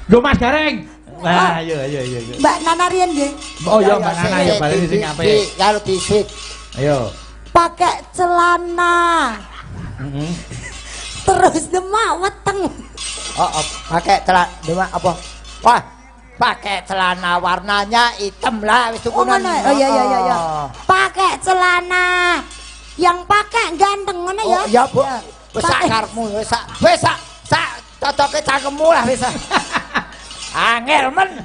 Lho Mas Gareng. Wah, ayo ayo ayo. Mbak Nana riyen nggih. Oh iya Mbak Nana ya bali sing apik. Kalau di sweet. Ayo. Pakai celana. Terus demak weteng. Oh, oh, pakai celana demak apa? Wah, pakai celana warnanya hitam lah wis tukunan. Oh, iya iya iya iya. Pakai celana. Yang pakai ganteng ngono ya. Oh, iya, Bu. Wis sak karepmu, wis sak wis sak sak cocoke cangkemmu lah wis. Angel men.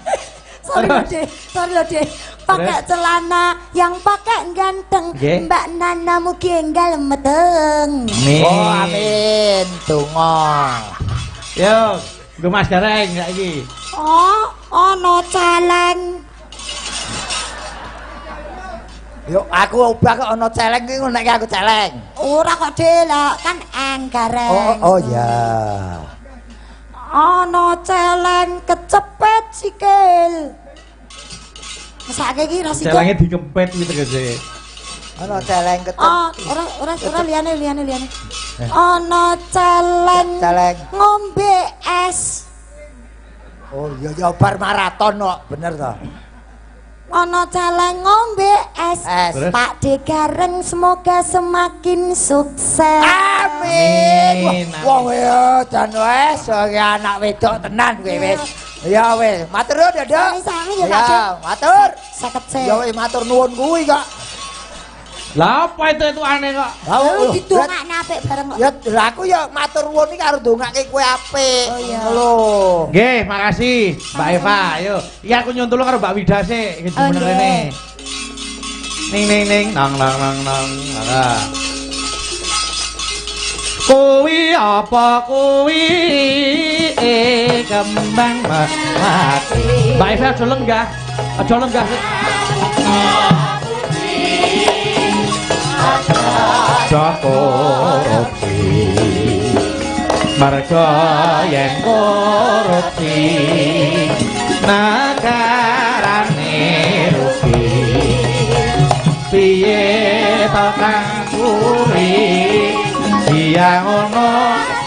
Sorry lho, Dek. Sorry lho, Dek. Pakai celana yang pakai ganteng. Mbak Nana mugi enggal meteng. Amin. Oh, amin. Donga. Yo, nggo Mas Gareng saiki. Oh, ana celeng. Yo, aku obah kok ana celeng iki nek aku celeng. Ora kok, Dek, lah kan enggareng. Oh, oh ya. Ana celeng kecepet sikil. Mesake iki ra sikil. Celenge dikempet kuwi tegese. Ana celeng kecepet. Oh, ora ora ora liyane liyane liyane. Ana celeng. Celeng ngombe es. Oh iya ya bar maraton kok, bener to. Ana celeng ngombe es. Pak De Gareng semoga semakin sukses. Amin. Wong ya jan wis anak wedok tenan kowe wis. Ya wis, matur nuwun ya, Dok. Sami-sami ya, Pak. Ya, matur. Seket sik. Ya wis matur nuwun kuwi kok. Lah apa itu aneh kok? Lah didongakne apik bareng kok. Ya lah aku ya matur nuwun iki karo ndongake kowe apik. Oh iya. Lho. Nggih, makasih Mbak Eva. Ayo. Iki aku nyuwun tulung karo Mbak Wida sik iki jumeneng rene. Ning ning ning nang nang nang nang. Nah. Kuwi apa kuwi kembang melati. Mbak Eva aja lenggah. Aja lenggah sik. Aja korupsi. Mergo yen korupsi negarane rugi. Piye to kangkuri iya ngono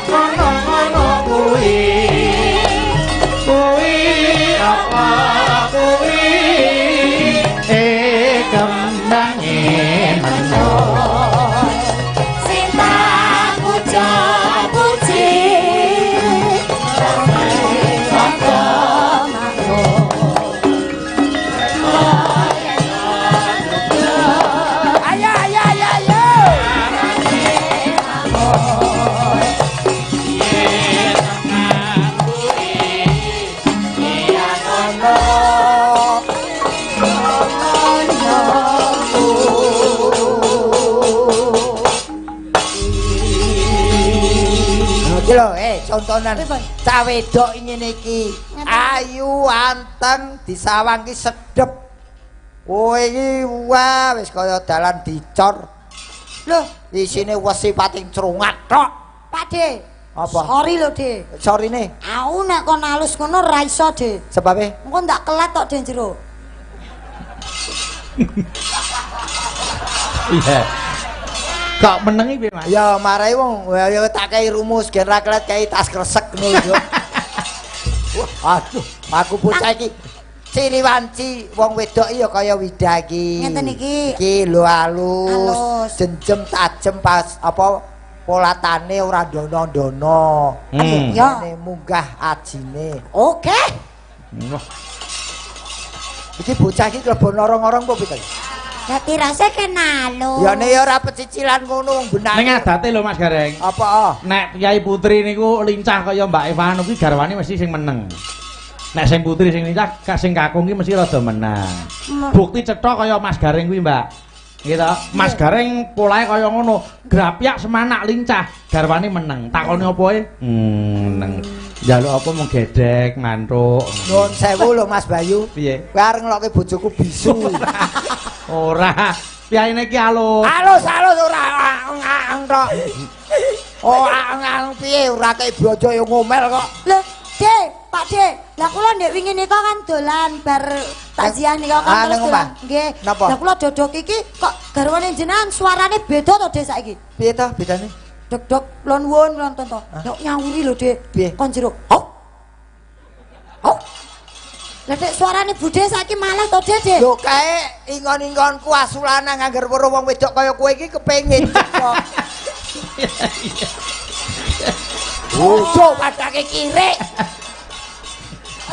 ngono ngono kuwi kuwi apa kuwi kembange menur sing tak puja-puji padha makmur. Ayo ayo ayo ayo. Iki lho, contonan. Cah wedok ngene iki, ayu anteng disawang ki sedep. Kowe iki wah wis kaya dalan dicor. Lho, Isine wesi pating crungat tok. Pak De. Apa? Sorry lho, De. Sorine, Aku nek kon alus ngono ra iso, De. sebabe Engko ndak kelat tok De jero. Iya. Kok menengi piye, Mas? Ya marai wong ya tak kei rumus gen ra kelet kei tas kresek ngono lho. Wah, aduh, aku bocah iki ciri wanci wong wedok iki ya kaya Wida iki. Ngeten iki. Iki lho alus, Alus. jenjem tajem pas apa polatane ora ndono-ndono. Ya. Ngene munggah ajine. Oke. Wah, Iki bocah iki klebon orong-orong apa piye? Dadi rasa kenalo. Ya nek ya ora pecicilan ngono wong benake. Ning adate lho Mas Gareng. Apa ah? Nek Kyai Putri niku lincah kaya Mbak Eva niku garwane mesti sing meneng. Nek sing putri sing lincah, sing kakung ki mesti rada menang. Bukti cetha kaya Mas Gareng kuwi, Mbak. Nggih to? Mas Gareng polahe kaya ngono, grapyak semanak lincah, garwane meneng. Takoni apa e? Meneng. Njaluk apa mung gedhek, mantuk. Nuwun sewu lho Mas Bayu. Piye? Kowe arep ngelokke bojoku bisu. Ora. Piyaine iki alus. Alus alus ora ang tok. Oh ang piye ora kei bojo yo ngomel kok. Lho, De, Pak De, lah kula ndek wingi nika kan dolan bar takziah nika kan terus dolan. Nggih. Lah kula dodok iki kok garwane jenengan suarane beda to, De, saiki. Piye to bedane? Dok-dok lon won lon to. Yo nyauri lho, De. Kon jero. Hok. Hok. Lah dek suarane Bude saiki malah to, De, De. Lho kae ingon-ingonku asu lanang angger weruh wong wedok kaya kowe iki kepengin kok. Bojo padake kirik.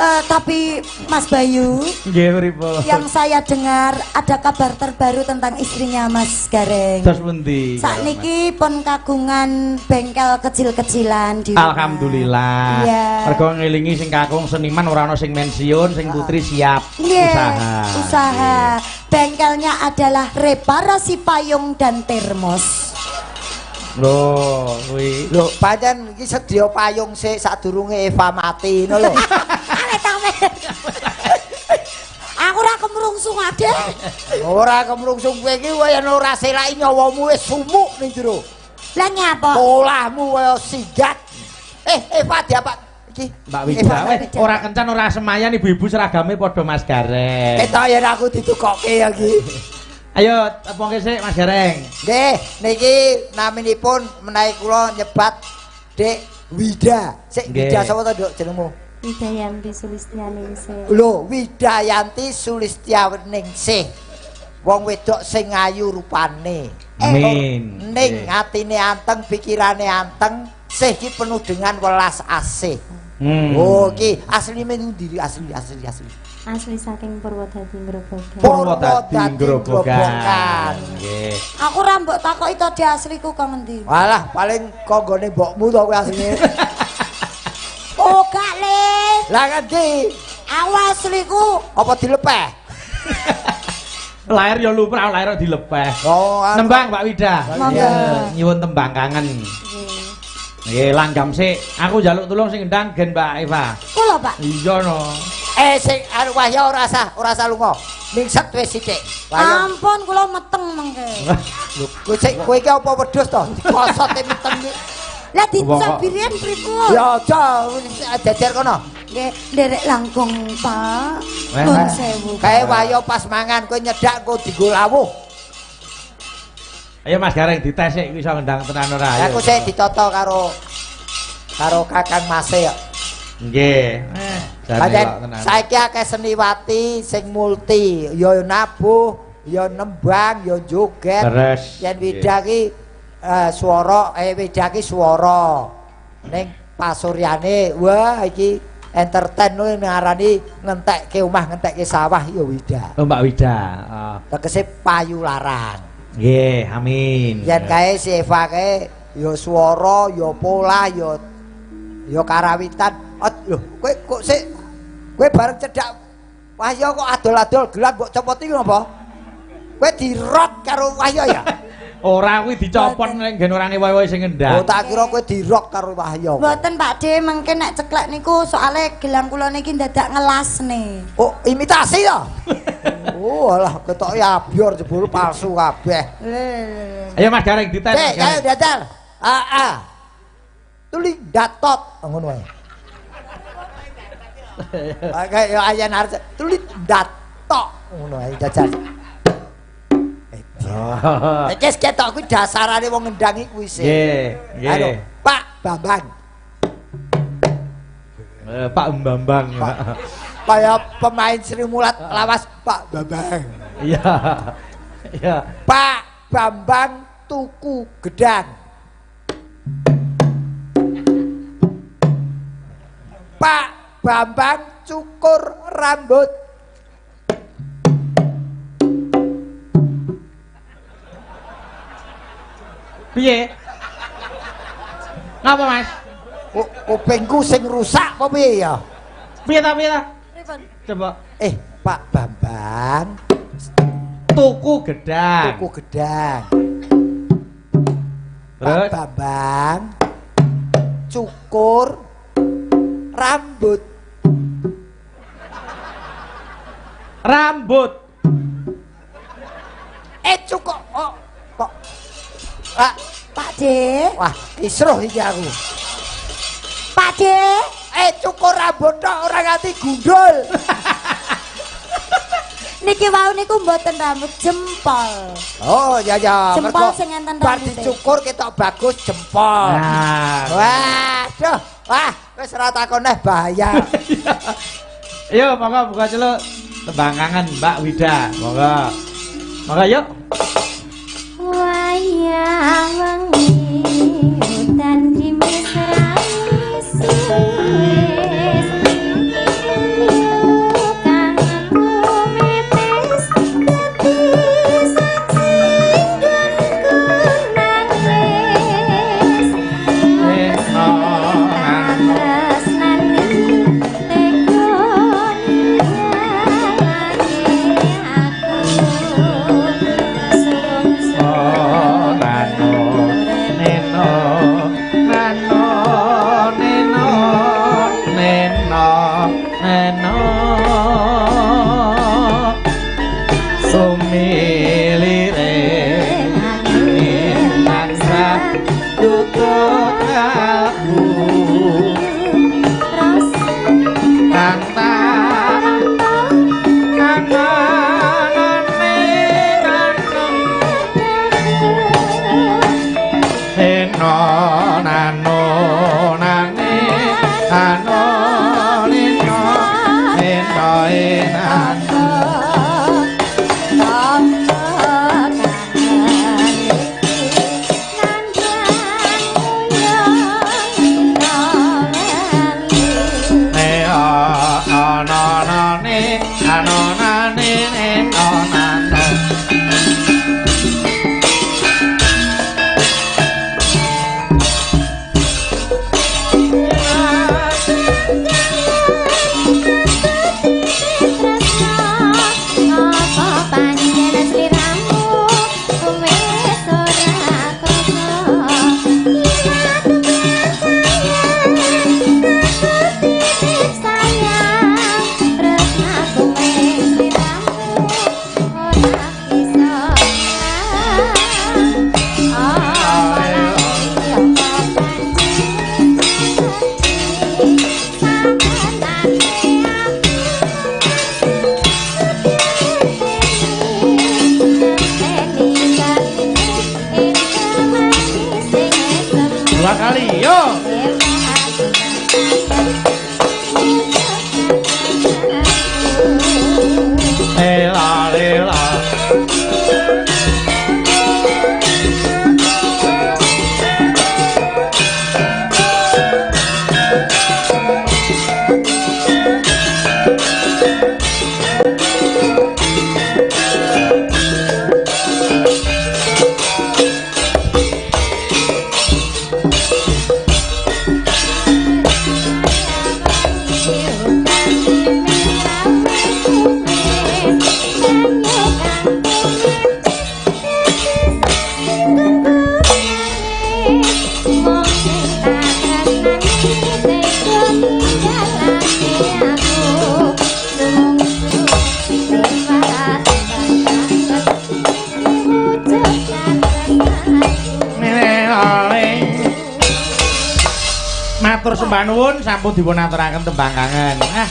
Tapi Mas Bayu, nggih pripun? Yang saya dengar ada kabar terbaru tentang istrinya Mas Gareng. Terus pundi? Sakniki pun kagungan bengkel kecil-kecilan di rumah. Alhamdulillah. Iya. Mergo ngelingi sing kakung seniman ora ana sing pensiun, sing putri siap usaha. Usaha. Bengkelnya adalah reparasi payung dan termos. Lho, kuwi. Lho, pancen iki sedya payung sik sadurunge Eva mati ngono lho. Awet. Aku ora kemrungsung ade. Ora kemrungsung kowe iki kaya ora selaki nyawamu wis sumuk ning jero. Lah nyapa? Polahmu kaya singgat. Eva diapak iki. Mbak Wida, ora kencan ora semayan ibu-ibu seragame padha Mas Gareng. Ketok yen aku ditukokke ya iki. Ayo tepungke sik Mas Gareng. Nggih, niki naminipun menawi kula nyebat Dek Wida. Sik Wida sapa to, Nduk, jenengmu? Widayanti Sulistianingsih. Lho, Widayanti Sulistianingsih. Wong wedok sing ayu rupane. Amin. Ning atine anteng, pikirane anteng, sih iki penuh dengan welas asih. Oh, iki asline ndi? Asli asli asli. Asli saking Purwodadi Grobogan. Purwodadi Grobogan. Nggih. Aku ora mbok takoki to de asliku kok ngendi. Walah, paling konggone mbokmu to kowe asline. Oh, gak le. Lah ngendi? Aku asliku apa dilepeh? Lahir ya luprah, lahir dilepeh. Oh, nembang Mbak Wida. Monggo. Nyuwun tembang kangen. Nggih, langgam sik. Aku njaluk tulung sing ndang gen Mbak Eva. Kula, Pak. Iya no. Sing anu wahya ora sah lunga. Mingset wis sithik. Ampun kula meteng mengke. Lho, kowe sik kowe iki apa wedhus to? Dikosote meteng iki. Lah dicabirian pripun? Ya aja jejer kono. Nggih, nderek langkung, Pak. Nuwun sewu. Kae wahya pas mangan kowe nyedak engko dienggo lawuh. Ayo Mas Gareng dites sik iso ngendang tenan ora ayo. Aku sik ditata karo karo Kakang Mase ya. Nggih. Pancen saiki akeh seniwati sing multi, ya nabuh, ya nembang, ya joget. Yen Wida ki swara, Wida ki swara. Ning pasuryane wah iki entertain lho ngarani ngentekke omah, ngentekke sawah ya Wida. Oh Mbak Wida. Tegese payu larang. Nggih, amin. Yen kae si Eva kae ya swara, ya pola, ya ya karawitan. Lho, kowe kok sik kowe bareng cedhak Wahyo kok adol-adol gelang mbok copoti napa? Kowe dirok karo Wahyo ya? Ora kuwi dicopot nek nggen orane wae-wae sing ngendang. Oh tak kira kowe dirok karo Wahyo. Mboten Pak De, mengke nek ceklek niku soalé gelang kula niki dadak ngelasne. Oh, imitasi to? Oh, alah ketoke abior jebul palsu kabeh. Ayo Mas Gareng dites. Sik, ayo dadal. A. Tuli datot ngono wae. Oke, ya ayen arep tuli datok ngono ae jajal. Iki wis ketok kuwi dasarane wong ngendang iki kuwi sih. Nggih, nggih. Pak Bambang. Pak Bambang. Kaya pemain Sri Mulat lawas Pak Bambang. Iya. Iya. Pak Bambang tuku gedang. Pak Bambang cukur rambut. Piye? Ngapa Mas? Kupingku sing rusak apa piye ya? Piye ta piye ta? Coba. Pak Bambang tuku gedang. Tuku gedang. Terus? Pak Bambang cukur rambut. Rambut. Cukur oh, kok Pak Pak De. Wah, kisruh iki aku. Pak De. Cukur rambut tok ora nganti gundul. Niki wau niku mboten rambut, jempol. Oh, ya ya. Jempol sing enten bar rambute. Dicukur ketok bagus jempol. Nah. Waduh, wah, wis ora takon neh bahaya. Ayo monggo buka celuk tembang kangen Mbak Wida. Monggo. Monggo yuk. Wayah wengi udan grimis ramis wis kang kumetes dadi saksi nggonku nangis tresnani tega ninggalake aku Oh, nano, neno, nano, neno, neno, neno, sumilire tansah tutut kalbu kang tak kananane nano neno nano nane ano neno neno enano. sembah nuwun sampun dipun aturaken tembang kangen. Ah,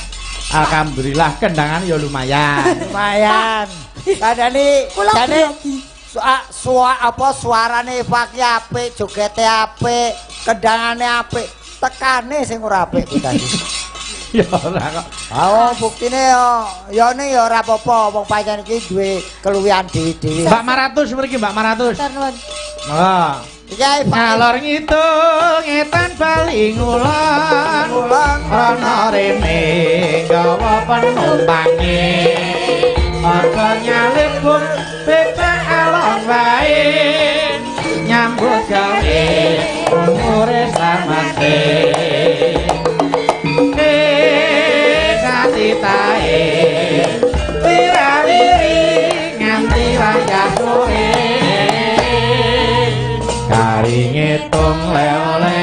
alhamdulillah kendangan ya lumayan. Lumayan. Kandhane Kula jane grogi. Apa suarane Eva ki apik, jogete apik, kendangane apik, tekane sing ora apik kuwi tadi. Ya ora kok. Ah, buktine yo ya ne ya ora apa-apa, wong pancen iki duwe keluwihan dhewe-dhewe. Mbak Maratus mriki Mbak Maratus. Matur nuwun. Monggo. Iki ae Pak. Ngalor ngidung ngetan bali ngulon Ngulon. Rono rene gawa penumpange aja nyalip bung bebek alon wae nyambut gawe umure slamate kasitae wirawiri nganti wayah sore kari ngitung le-olean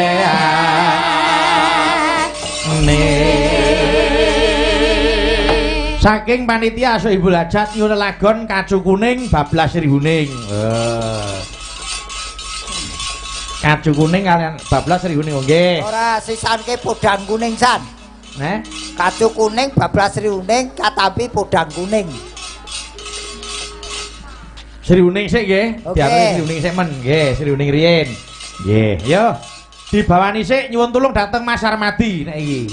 Saking panitia Sohibul Hajat nyuwun lelagon kacu kuning bablas rihuning. Kacu kuning kalian bablas rihuning nggih. Ora sisanke podang kuning san. Neh, Kacu kuning bablas rihuning katampi podang kuning. Srihuning sik nggih. Oke. Diaturi Srihuning sik men nggih, Srihuning riyin. Nggih, yo. Dibawani sik nyuwun tulung dhateng Mas Sarmadi nek iki.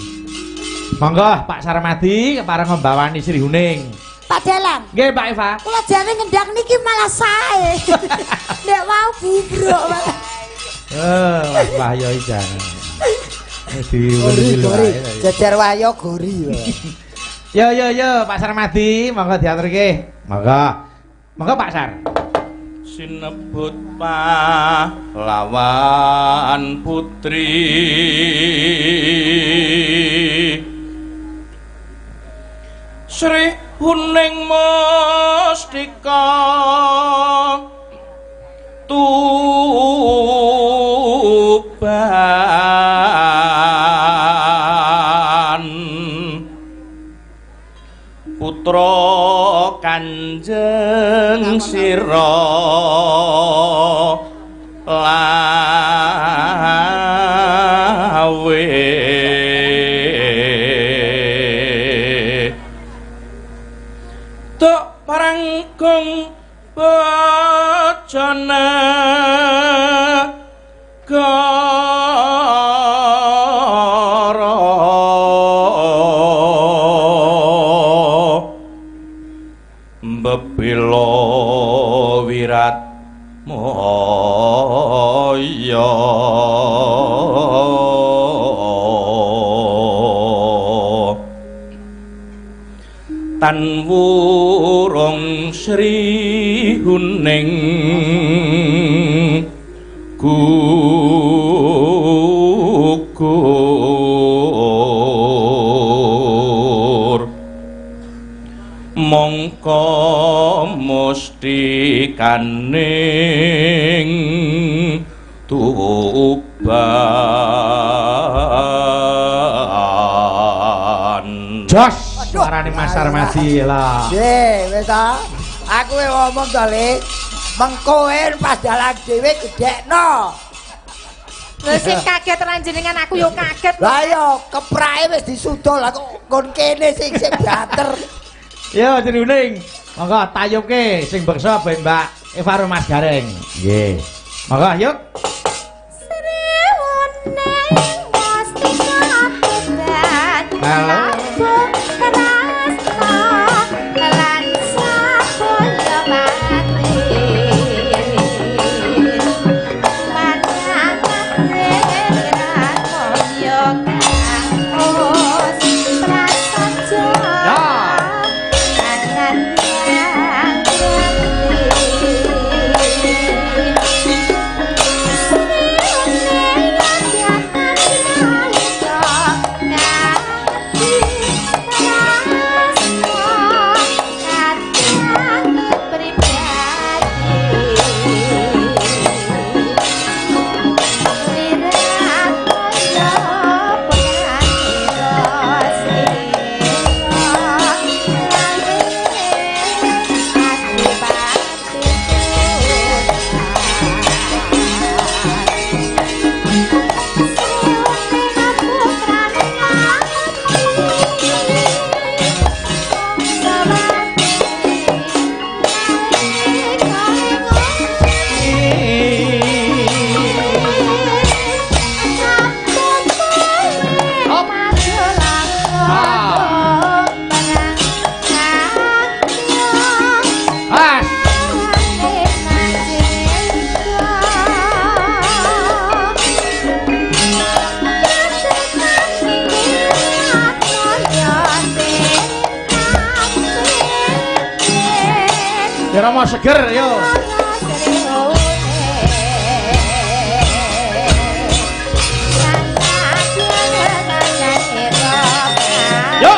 Monggo Pak Sarmadi kepareng mbawani Srihuning. Pak Dalang. Nggih Mbak Eva. Kula jane ngendang niki malah sae. Nek mau bubruk malah. Mas Wahyo iki jan. Wis Gori, diweli gori. wae. Jejer wayo gori. Yo yo yo Pak Sarmadi, monggo diaturke. Monggo. Monggo Pak Sar. Sinebut pahlawan putri Sri Huning Mustika Tuban putra Kanjeng Sira Lawe Tuk parangkung bojone gara mbebela wirat moyo tan wurung Sri Huning gugur mongko mustikaning Tuban. Jos suarane Mas Sarmadi lah. Nggih, wis ta. Aku wis ngomong to, Le. Mengko pas dalan dhewe gedhekno. Lho sing kaget panjenengan aku yo kaget. Lah yo keprake wis disuda lah kok nggon kene sing sing banter. Yo Srihuning, monggo tayubke sing beksa ben Mbak Eva karo Mas Gareng. Nggih. Monggo yuk. Srihuning Mustika Tuban. Halo. Rasta lan sabaya pati. Manangane kaya kang prasaja. Ya. Angan yang grati. Ya Rama seger yo. Yo.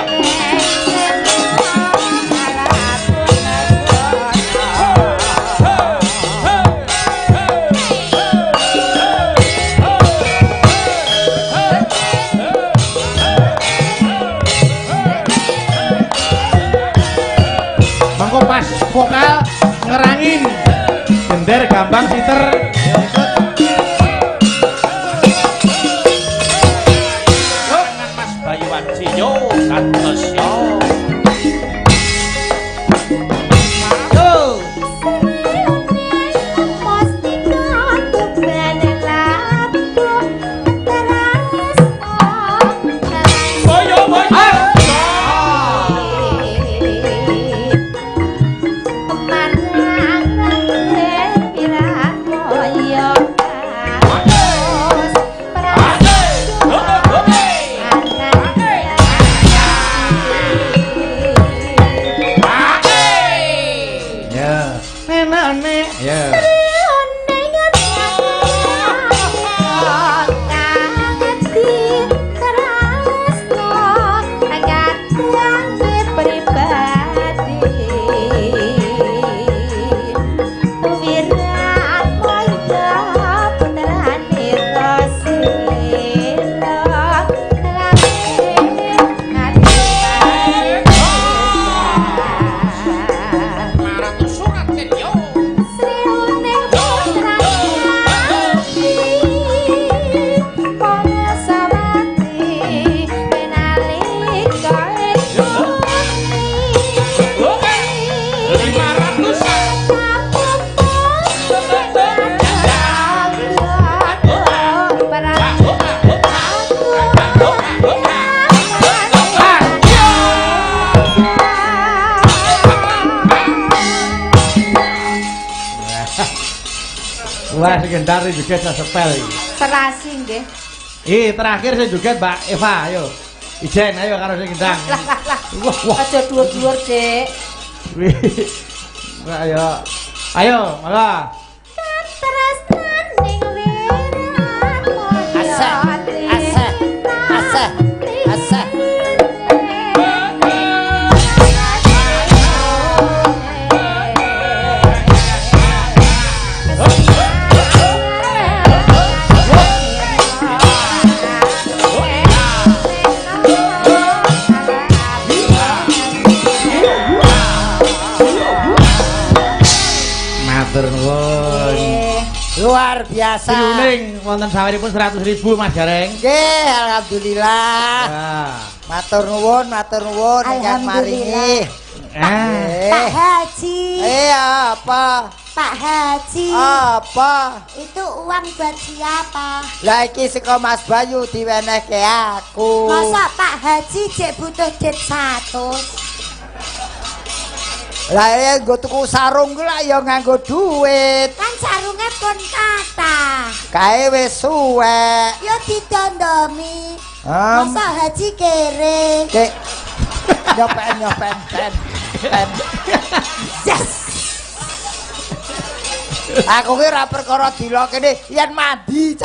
Mangko pas vokal ngerangin gender gambang siter. Mas Bayu Aji yo kados yo. Yo. Boyo boyo. Ya. Nenane. Ya. Wah, segentar juga saya sepel iki. Serasi nggih. Ih, terakhir saya juga Mbak Eva, ayo. Ijen, ayo karo sing gendang. Lah lah lah. Wah, wah. Aja dhuwur-dhuwur, Dik. Wih. Ayo. Ayo, mangga. Aseh, aseh, aseh, aseh. Matur nuwun. Luar biasa. Pinuning wonten saweripun 100.000 Mas Gareng. Nggih, alhamdulillah. Ya. Matur nuwun ingkang maringi. Ah. Pak Haji. Apa? Pak Haji. Apa? Itu uang buat siapa? Lah iki saka Mas Bayu diwenehke aku. Masa Pak Haji jek butuh duit 100? Lah ya nggo tuku sarung ku lak ya nganggo duit. Kan sarunge pun kathah. Kae wis suwek. Ya didondomi. Masa Haji kere. Kek. Nyopen nyopen pen. Pen. Yes. Aku ki ora perkara dilokene yen mandi.